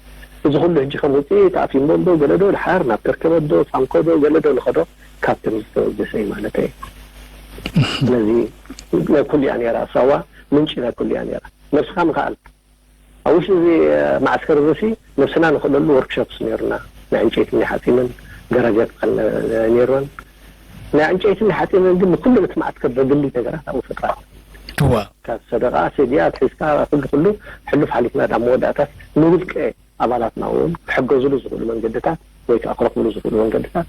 እዚ ኩሉ ሕጂ ከም ውፅኢት ኣፊምቦል ዶ ገለ ዶ ድሓር ናብ ከርከበት ዶ ሳንኮ ዶ ገለ ዶ ንኸዶ ካብቲ ዝተወገሰ እዩ ማለት እዩ። ስለዚ ናይ ኩሉ እያ ነይራ፣ ሳዋ ምንጪ ናይ ኩሉ እያ ነይራ። ነብስኻ ምኽኣል። ኣብ ውሽጢ እዚ፣ እ፣ መዓስከር እዚ ሲ ነብስና ንኽእለሉ ወርክሾፕስ ነይሩና። ናይ ዕንጨይትን ናይ ሓፂንን ገራጃት በዓል ነ-፣ ነይሩን። ናይ ዕንጨይትን ናይ ሓፂንን ግን ንኩሉ እቲ መዓስከር ዘድሊ ነገራት ኣብኡ ፈጥራ። እዋ። ካብ ሰደቓ፣ ሴድያ፣ ኣትሒዝካ ኩሉ ኩሉ ሕሉፍ ሓሊፍና ዳ መወዳእታስ ንውልቀ ኣባላትና እውን ክሕገዝሉ ዝኽእሉ መንገድታት ወይ ከዓ ክረኽብሉ ዝኽእሉ መንገድታት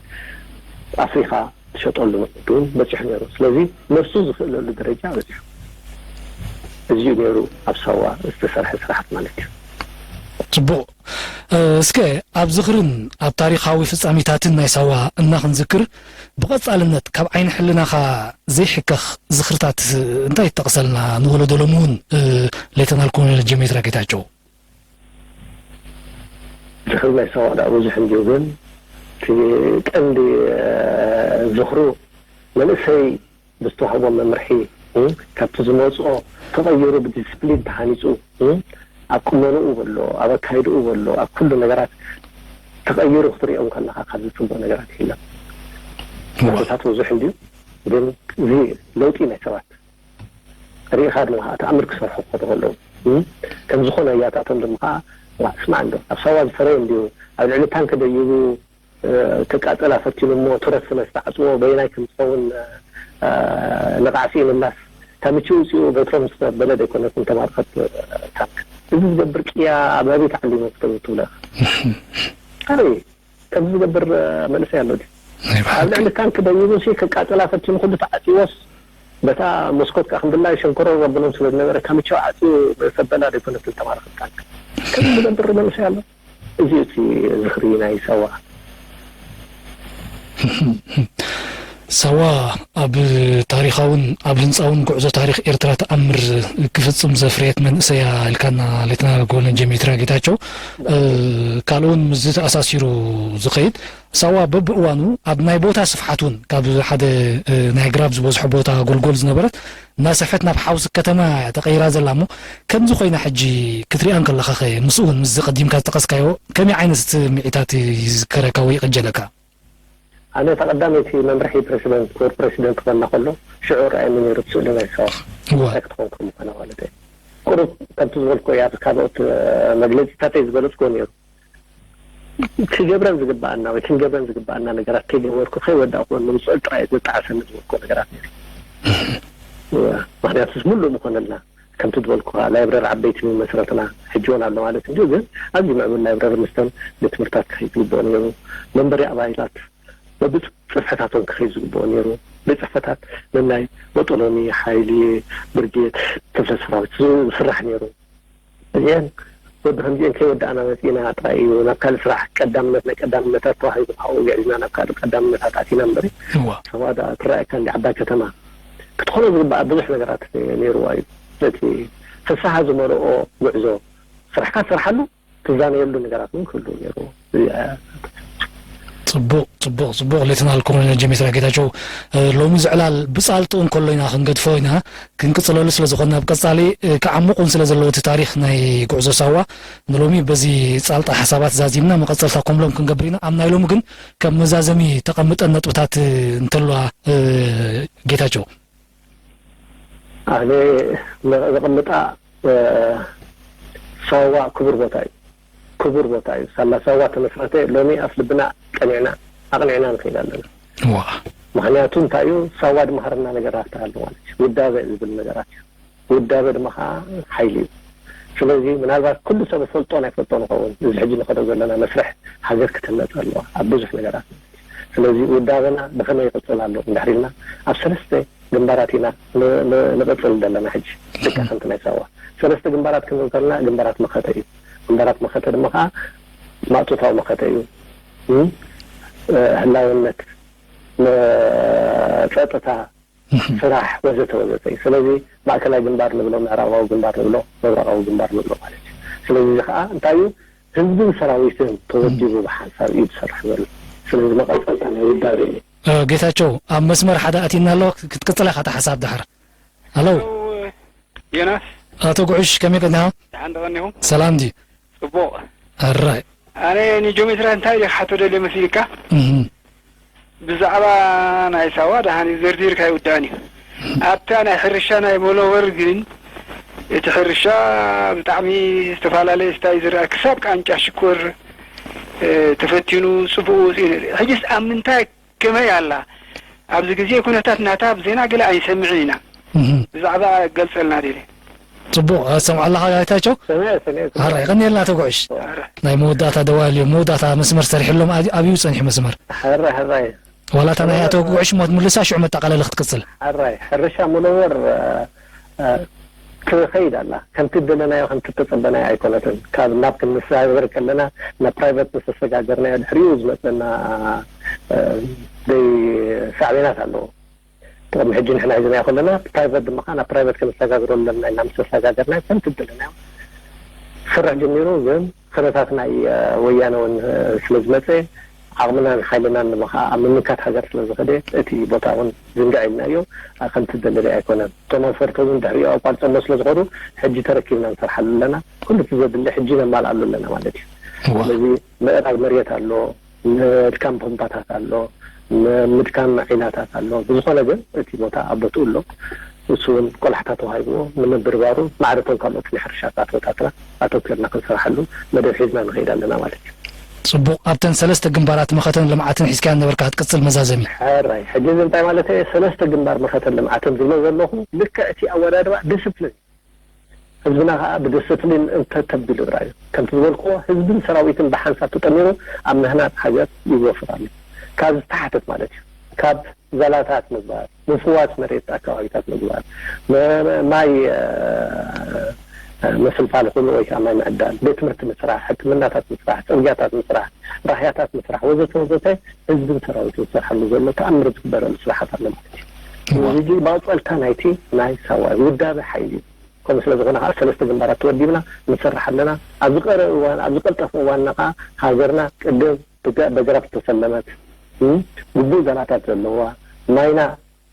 ኣፍሪኻ ትሸጠሉ መንገዲ እውን በፂሑ ነይሩ። ስለዚ ነብሱ ዝኽእለሉ ደረጃ በፂሑ። እዚኡ ነይሩ ኣብ ሳዋ ዝተሰርሐ ስራሓት ማለት እዩ። ጽቡቕ። እ፣ እስከ ኣብ ዝኽርን ኣብ ታሪኻዊ ፍጻሜታትን ናይ ሳዋ እናኽንዝክር፣ ብቐጻልነት ካብ ዓይኒ ሕልናኻ ዘይሕከኽ ዝኽርታት እንታይ ይጠቕሰልና ንወለዶ ሎሚ እውን፣ እ፣ ሌተናል ኮሎኔል ጀሜትራ ጌታቸው? ዝኽሪ ናይ ሳዋ ደኣ ብዙሕ እንድዩ፣ ግን እቲ ቀንዲ፣ እ፣ ዝኽሩ መንእሰይ ብዝተዋህቦ መምርሒ፣ እ፣ ካብቲ ዝመጽኦ ተቐይሩ ብዲስፕሊን ተሃኒጹ፣ እ፣ ኣብ ቁመንኡ በሎ፣ ኣብ ኣካይድኡ በሎ፣ ኣብ ኩሉ ነገራት ተቐይሩ ክትሪኦ እንከለኻ ካብዚ ጽቡቕ ነገራት የለን። እዋ። ሕቶታት ብዙሕ እንድዩ፣ ግን እዚ ለውጢ ናይ ሰባት ርኢኻ ድማ ተኣምር ክሰርሑ ክኾኑ ከለዉ፣ እ፣ ከም ዝኾነ እያታቶም ድማ ከዓ፣ ዋ፣ ስማዕ እንዶ፣ ኣብ ሳዋ ዝፈረየ እንድዩ፣ ኣብ ልዕሊ ታንክ ደይቡ፣ እ፣ ክቃጸላ ፈቲኑ እሞ፣ ቱረስ ስለ ዝተዓጽዎ፣ በየናይ ከም ዝኸውን፣ እ፣ ንቓዕ ስኢኑላስ፣ እታ ምቺ ውጺኡ በትሮም ምስ በለ ደይኮነትን ተማርኸት፣ እ፣ ታንክ። እዚ ዝገብር ቅያ ኣብ ኣበይ ተዓሊሙ ክትብል ትብሎ ኢኻ? ኣበይ? ከምዚ ዝገብር፣ እ፣ መንእሰይ ኣሎ ድዩ? ናይ ኣብ ብሓቂ። ልዕሊ ታንክ ደይቡ ሲ ክቃጸላ ፈቲኑ ኩሉ ተዓጺዎስ፣ በታ መስኮት ከኣ ክንድላይ ሸንኮሮ ዘብሎም ስለ ዝነበረ፣ እታ ምቺ ዓጽዩ ምስ በላ ደይኮነትን ተማርኸት ታንክ። ከምዚ ዝገብር መንእሰይ ኣሎ? እዚ እቲ ዝኽሪ ናይ ሳዋ። ሳዋ ኣብ ታሪኻውን ኣብ ህንጻውን ጉዕዞ ታሪኽ ኤርትራ ተኣምር ክፍጽም ዘፍረየት መንእሰያ ኢልካና ሌተናል ኮሎኔል ጀሜትራ ጌታቸው። እ፣ ካልእ እውን ምስዚ ተኣሳሲሩ ዝኸይድ ሳዋ በብእዋኑ ኣብ ናይ ቦታ ስፍሓት እውን ካብ ሓደ፣ እ፣ ናይ ኣግራብ ዝበዝሖ ቦታ ጎልጎል ዝነበረት እናሰፍሐት ናብ ሓውሲ ከተማ እያ ተቐይራ ዘላ እሞ፣ ከምዚ ኮይና ሕጂ ክትሪኣ እንከለኻኸ ምስኡ እውን ምስዚ ቀዲምካ ዝጠቐስካዮ ከመይ ዓይነት ስምዒታት ይዝከረካ ወይ ይቕጀለካ? ኣነ እታ ቀዳመይቲ መምርሒ ፕረሲደንት፣ ክቡር ፕረሲደንት ክበና ከሎ ሽዑ ርኣየኒ ነይሩ እቲ ስእሊ ናይ ሳዋ። እዋ። እንታይ ክትኸውን ከም ምዃና ማለት እየ። ቁሩብ ከምቲ ዝበልኩ እያ፣ ካልኦት፣ እ፣ መግለጺታተይ ዝገለጽኩዎ ነይሩ። ክገብረን ዝግበኣና ወይ ክንገብረን ዝግበኣና ነገራት ከይገበርኩ ከይወዳእኩ ንምፅእል ጥራይ ዘጣዓሰኒ ዝበልኩ ነገራት ነይሩ። ምክንያቱ ሙሉእ ምኾነልና ከምቲ ዝበልኩ ላይብረሪ ዓበይቲ መስረትና ሕጂ እውን ኣሎ ማለት እንዲ፣ ግን ኣብዚ ምዕቡል ላይብረሪ ምስተን ቤት ትምህርታት ክኸይድ ዝግብኦ ነይሩ። መንበሪ ኣባይላት በብፅፈታቶም ክኸይድ ዝግብኦ ነይሩ። ቤት ፅሕፈታት ነናይ በጦሎኒ፣ ሓይሊ፣ ብርጌድ፣ ክፍለ ሰራዊት ዝስራሕ ነይሩ። እዚአን ወዲ ከምዚአን ከይወዳእና መፂእና ጥራይ እዩ ናብ ካልእ ስራሕ ቀዳምነት ናይ ቀዳምነታት ተባሂሉ ካብኡ ግዕዝና ናብ ካልእ ቀዳምነታት ኣቲና እምበሪ እዋ። ሰባ ደኣ ትረኣየካ እንዲ ዓባይ ከተማ ክትኾኖ ዝግባኣ ብዙሕ ነገራት ነይርዋ እዩ። ነቲ ፍስሃ ዝመልኦ ጉዕዞ ስራሕካ ትሰርሓሉ ትዛነየሉ ነገራት እውን ክህሉ ነይሩ። እዚኣ ጽቡቕ ጽቡቕ ጽቡቕ ሌተናል ኮሎኔል ጀሜትራ ጌታቸው፣ እ፣ ሎሚ ዝዕላል ብጻልጡ እንከሎ ኢና ክንገድፎ ኢና። ክንቅጽለሉ ስለ ዝኾንና፣ ኣብ ቀጻሊ፣ እ፣ ክዓሙቕ እውን ስለ ዘለዎ እቲ ታሪኽ ናይ ጉዕዞ ሳዋ፣ ንሎሚ በዚ ጻልጣ ሓሳባት ዛዚምና መቐጸልታ ከምሎም ክንገብር ኢና። ኣብ ናይ ሎሚ ግን ከም መዛዘሚ ተቐምጠን ነጥብታት፣ እ፣ እንተልዋ፣ እ፣ ጌታቸው። ኣነ ዘቐምጣ፣ እ፣ ሳዋ ክቡር ቦታ እዩ። ክቡር ቦታ እዩ። ሳላ ሳዋ ተመስረተ፣ ሎሚ ኣፍ ልብና ቀኒዕና፣ ኣቕኒዕና ንኸይድ ኣለና። ዋ። ምኽንያቱ እንታይ እዩ? ሳዋ ድመሃረና ነገራት ኣሎ ማለት እዩ። ውዳበ ዝብል ነገራት እዩ። ውዳበ ድማ ከዓ ሓይሊ እዩ። ስለዚ ምናልባት ኩሉ ሰብ ይፈልጦ ኣይፈልጦ ንኸውን፣ እዚ ሕጂ ንኸዶ ዘለና መስርሕ ሃገር ክትህነፅ ኣለዋ ኣብ ብዙሕ ነገራት። ስለዚ ውዳበና ብኸመይ ይቕፅል ኣሎ እንድሕር ኢልና ኣብ ሰለስተ ግንባራት ኢና ን-፣ ን-፣ ንቕፅል ዘለና ሕጂ። ልክዕ ከምቲ ናይ ሳዋ ሰለስተ ግንባራት ክንብል ከለና ግንባራት መኸተ እዩ። ግንባራት መኸተ ድማ ከዓ ማእቶታዊ መኸተ እዩ። እም፣ እ፣ ህላውነት፣ ም-፣ ጸጥታ፣ ስራሕ ወዘተ ወዘተ እዩ። ስለዚ ማእከላይ ግንባር ንብሎ፣ ምዕራባዊ ግንባር ንብሎ፣ ምብራቓዊ ግንባር ንብሎ ማለት እዩ። ስለዚ እዚ ከዓ እንታይ እዩ? ህዝብን ሰራዊትን ተወዲቡ ብሓንሳብ እዩ ዝሰርሕ ዘሎ። ስለዚ መቐጸልታ ናይ ውዳቤ እዩ። ጌታቸው ኣብ መስመር ሓደ ኣትዩና ኣሎ። ክትቅጽል ኢኻ እቲ ሓሳብ ድሓር። ኣለው። ዮናስ። ኣቶ ጉዕሽ ከመይ ቀኒኻ? ደሓን ዶ ቀኒኹም? ሰላም ድዩ? ጽቡቕ። ኣራይ። ኣነ ንጆሜትራ እንታይ ኢለ ክሓቶ ደልየ መሲልካ? እህ። ብዛዕባ ናይ ሳዋ ደሓን እዩ ዘርዚርካ ኣይውዳእን እዩ። ኣብታ ናይ ሕርሻ ናይ ሞሎወር ግን እቲ ሕርሻ ብጣዕሚ ዝተፈላለየ ስታይ ዝረኣ ክሳብ ቃንጫ ሽኮር ተፈቲኑ ጽቡቕ ወፂኡ ነይሩ። ሕጅስ ኣብ ምንታይ ከመይ ኣላ? ኣብዚ ግዜ ኩነታት ናታ ኣብ ዜና ገለ ኣይንሰምዕን ኢና። ብዛዕባ ገልጸልና ደሊ። ጽቡቕ ኣሰምዓ ኣለኻ ጋይታቸው። ሰሚዐ ሰሚዐ። ኣረ ይቐንየልና ተጉዕሽ። ናይ መወዳእታ ደዋል እዮም። መወዳእታ መስመር ሰሪሕሎም ኣብዩ ጸኒሑ መስመር። ሕራይ ሕራይ። ዋላ እታ ናይ ኣቶ ጉዕሽ ሞት ምልሳ ሽዑ መጣቃለሊ ክትቅጽል። ሕራይ ሕርሻ ሙለወር ክኸይድ ኣላ። ከምቲ ደለናዮ ከምቲ ተጸበናዮ ኣይኮነትን። ካብ ናብ ክንሰጋገር ከለና ናብ ፕራይቨት ምሰሰጋገርናዮ ድሕሪኡ ዝመጸና ደይ ሳዕቤናት ኣለዎ። ቅድሚ ሕጂ ንሕና ሒዝናዮ ከለና ፕራይቨት ድማ ከዓ ናብ ፕራይቨት ክንሰጋግሮ ኣለና ኢልና ምሰሰጋገርናዮ ከምቲ ደለናዮ ክስራሕ ጀሚሩ። ግን ክረታት ናይ ወያነ እውን ስለ ዝመጸ ዓቕምናን ሓይልናን ድማ ከዓ ኣብ ምምካት ሃገር ስለ ዝኸደ እቲ ቦታ እውን ዝንጋዕ ኢልናዮ። ከምቲ ደለናዮ ኣይኮነን። እቶም ኣውፈርቶ እውን ድሕሪኡ ኣቋርጾሞ ስለ ዝኸዱ ሕጂ ተረኪብና ንሰርሓሉ ኣለና። ኩሉ እቲ ዘድሊ ሕጂ ነማልኣሉ ኣለና ማለት እዩ። ስለዚ ምእራግ መሬት ኣሎ፣ ምድካም ፖምፓታት ኣሎ፣ ምድካም ዒላታት ኣሎ። ብዝኾነ ግን እቲ ቦታ ኣብ ቦትኡ ኣሎ። እሱ እውን ቆላሕታ ተዋሂብዎ ንምብርባሩ ማዕረቶም ካልኦት ናይ ሕርሻ ኣቶታትና ኣተኪርና ክንሰርሓሉ መደብ ሒዝና ንኸይድ ኣለና ማለት እዩ። ጽቡቕ። ኣብተን ሰለስተ ግንባራት መኸተን ልምዓትን ሒዝካያ ነበርካ ክትቅጽል መዛዘሚ። ሕራይ ሕጂ እዚ እንታይ ማለት እየ? ሰለስተ ግንባር መኸተን ልምዓትን ዝብሎ ዘለኹ ልክዕ እቲ ኣወዳድባ ዲስፕሊን ህዝብና ከዓ ብዲስፕሊን እንተተቢሉ ጥራይ እዩ። ከምቲ ዝበልክዎ ህዝብን ሰራዊትን ብሓንሳብ ተጠሚሩ ኣብ ምህናፅ ሃገር ይወፍር ኣሎ። ካብ ዝተሓተት ማለት እዩ። ካብ ዛላታት ምግባር፣ ምፍዋስ መሬት ኣካባቢታት ምግባር፣ ማይ ምስልፋል ይኹን ወይ ከዓ ማይ ምዕዳል፣ ቤት ትምህርቲ ምስራሕ፣ ሕክምናታት ምስራሕ፣ ፅርግያታት ምስራሕ፣ ራህያታት ምስራሕ ወዘተ ወዘተ ህዝብን ሰራዊትን ዝሰርሓሉ ዘሎ ተኣምር ዝግበረሉ ስራሓት ኣሎ ማለት እዩ። እዚ መቐፀልታ ናይቲ ናይ ሳዋ ውዳበ ሓይሊ እዩ። ከምኡ ስለ ዝኾነ ከዓ ሰለስተ ግንባራት ተወዲብና ንሰርሕ ኣለና። ኣብዚ ቀረብ እዋን ኣብዚ ቀልጠፈ እዋንና ከዓ ሃገርና ቅድም ብገ- በገራት ዝተሰለመት ግቡእ ዛናታት ዘለዋ ማይና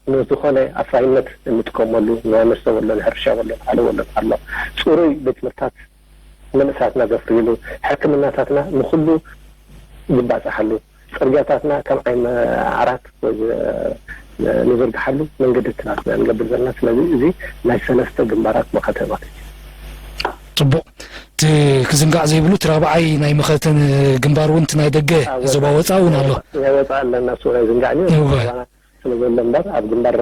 ንዝኾነ ኣፍራይነት እንጥቀመሉ ንማይ መስተ በሎ ንሕርሻ በሎ ንካልእ በሎ ኣሎ ፅሩይ ቤት ትምህርታት መንእሳትና ዘፍርይሉ ሕክምናታትና ንኩሉ ዝባፅሓሉ ፅርግያታትና ከም ዓይኒ ዓራት ንዝርግሓሉ መንገድትናትና ንገብር ዘለና። ስለዚ እዚ ናይ ሰለስተ ግንባራት መኸተ ማለት እዩ። ፅቡቕ። እቲ ክዝንጋዕ ዘይብሉ እቲ ራብዓይ ናይ መኸተን ግንባር እውን እቲ ናይ ደገ ዞባ ወፃ እውን ኣሎ። ናይ ወፃ ኣለና እሱ ናይ ዝንጋዕ እዩ። እወ። ስለ ዘሎ እምበር ኣብ ግንባር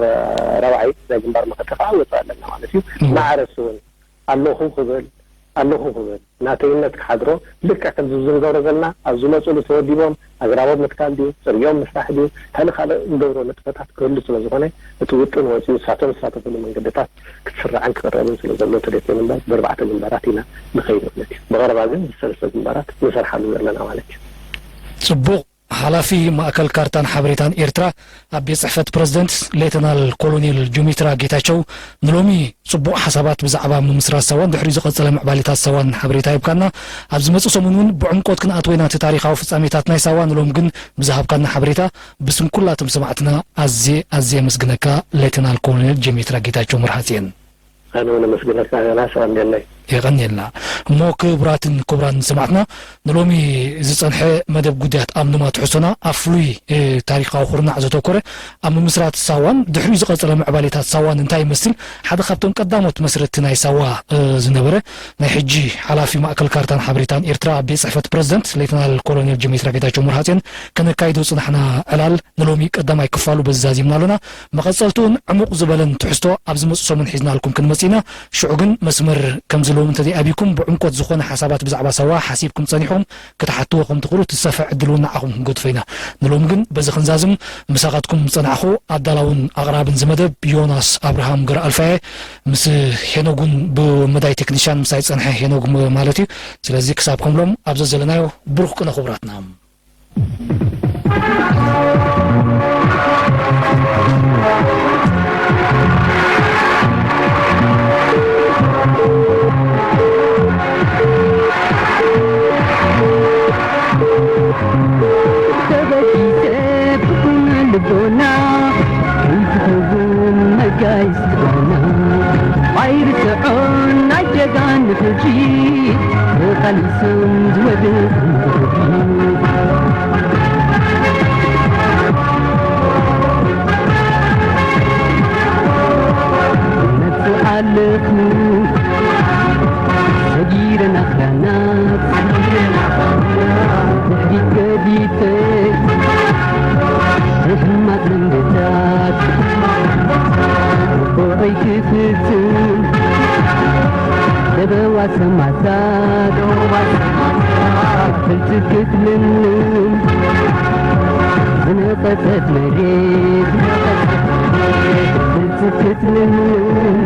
ራብዓይ ናይ ግንባር መኸተ ከዓ ወፃ ኣለና ማለት እዩ። እወ። ማዕረ እሱ እውን ኣለኹ ክብል ኣለኹ ክብል ናተይነት ክሓድሮ ልክዕ ከምዚ ዝንገብሮ ዘለና ኣብ ዝመፅሉ ተወዲቦም ኣግራቦም ምትካል ድዩ ፅርጊኦም ምስራሕ ድዩ ካልእ ካልእ እንገብሮ ንጥፈታት ክህሉ ስለ ዝኾነ እቲ ውጥን ወፂኡ እሳቶም ዝሳተፍሉ መንገድታት ክትስራዕን ክቕረብን ስለ ዘለዎ ተደፊኑ እምበር ብኣርባዕተ ግንባራት ኢና ንኸይድ ማለት እዩ። ብቐረባ ግን ዝሰለስተ ግንባራት ንሰርሓሉ ዘለና ማለት እዩ። ፅቡቕ። ሓላፊ ማእከል ካርታን ሓበሬታን ኤርትራ ኣብ ቤት ጽሕፈት ፕረዚደንት ሌተናል ኮሎኔል ጁሚትራ ጌታቸው ንሎሚ ጽቡቕ ሓሳባት ብዛዕባ ምምስራት ሳዋን ድሕሪኡ ዝቐጸለ ምዕባሌታት ሳዋን ሓበሬታ ሂብካና። ኣብ ዝመጽእ ሰሙን እውን ብዕምቆት ክንኣትዎ ኢና እቲ ታሪኻዊ ፍጻሜታት ናይ ሳዋ። ንሎሚ ግን ብዝሃብካና ሓበሬታ ብስም ኩላቶም ሰማዕትና ኣዝየ ኣዝየ የመስግነካ ሌተናል ኮሎኔል ጁሚትራ ጌታቸው መርሃጽዮን። ኣነ እውን ኣመስግነካ ዮናስ፣ የቐንየለይ። የቐንየልና። እሞ ክቡራትን ክቡራን ሰማዕትና፣ ንሎሚ ዝጸንሐ መደብ ጉዳያት ኣምድማ ትሕዝቶና ኣብ ፍሉይ፣ እ፣ ታሪኻዊ ኩርናዕ ዘተኮረ፣ ኣብ ምምስራት ሳዋን ድሕሪኡ ዝቐጸለ ምዕባሌታት ሳዋን እንታይ ይመስል፣ ሓደ ካብቶም ቀዳሞት መስረትቲ ናይ ሳዋ፣ እ፣ ዝነበረ ናይ ሕጂ ሓላፊ ማእከል ካርታን ሓበሬታን ኤርትራ ኣብ ቤት ጽሕፈት ፕረዚደንት ሌተናል ኮሎኔል ጀሜትራ ጌታቸው መርሃጽዮን ከነካይዶ ዝጸናሕና ዕላል ንሎሚ ቀዳማይ ክፋሉ በዚ ዛዚምና ኣሎና። መቐጸልትኡን ዕሙቕ ዝበለን ትሕዝቶ ኣብ ዝመጽእ ሰሙን ሒዝናልኩም ክንመጽእ ኢና። ሽዑ ግን መስመር ከምዚ ሎሚ እንተዘይኣብይኩም ብዕምቆት ዝኾነ ሓሳባት ብዛዕባ ሳዋ ሓሲብኩም ጸኒሕኩም ክትሓትዎ ከም ትኽእሉ እቲ ዝሰፍሐ ዕድል እውን ንዓኹም ክንገድፎ ኢና። ንሎሚ ግን በዚ ክንዛዝም ምሳኻትኩም ዝጸናሕኹ ኣዳላውን ኣቕራብን እዚ መደብ ዮናስ ኣብርሃም ገረኣልፋየ ምስ ሄኖግ እውን ብመዳይ ቴክኒሻን ምሳይ ዝጸንሐ ሄኖግ ም-፣ ማለት እዩ። ስለዚ ክሳብ ከምሎም ኣብ ዘዘለናዮ ብሩኽ ቅነ ክቡራትና። ዶና ከይትኸውን መጋይስ ዶና ኣይርስዖን ናይ ጀጋን ፍጂ ተቓሊሶም ዝወድቕ ፍጂ መጽእ ኣለኹ ሰጊረ ናኽዳናት ድሕሪት ገዲፈ ብሕማቕ ልምድታት ርቡዐይ ክፍጽም ደበዋ ሰማታት ፍልጽት ክትልምልም ዝነቐጸት መሬት ፍልጽት ክትልምልም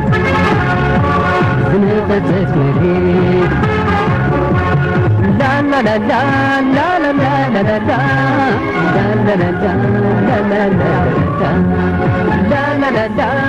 ዝነቐጸት መሬት ላላላላ ላላላላ ላላላላ ላላላላ ላላላላ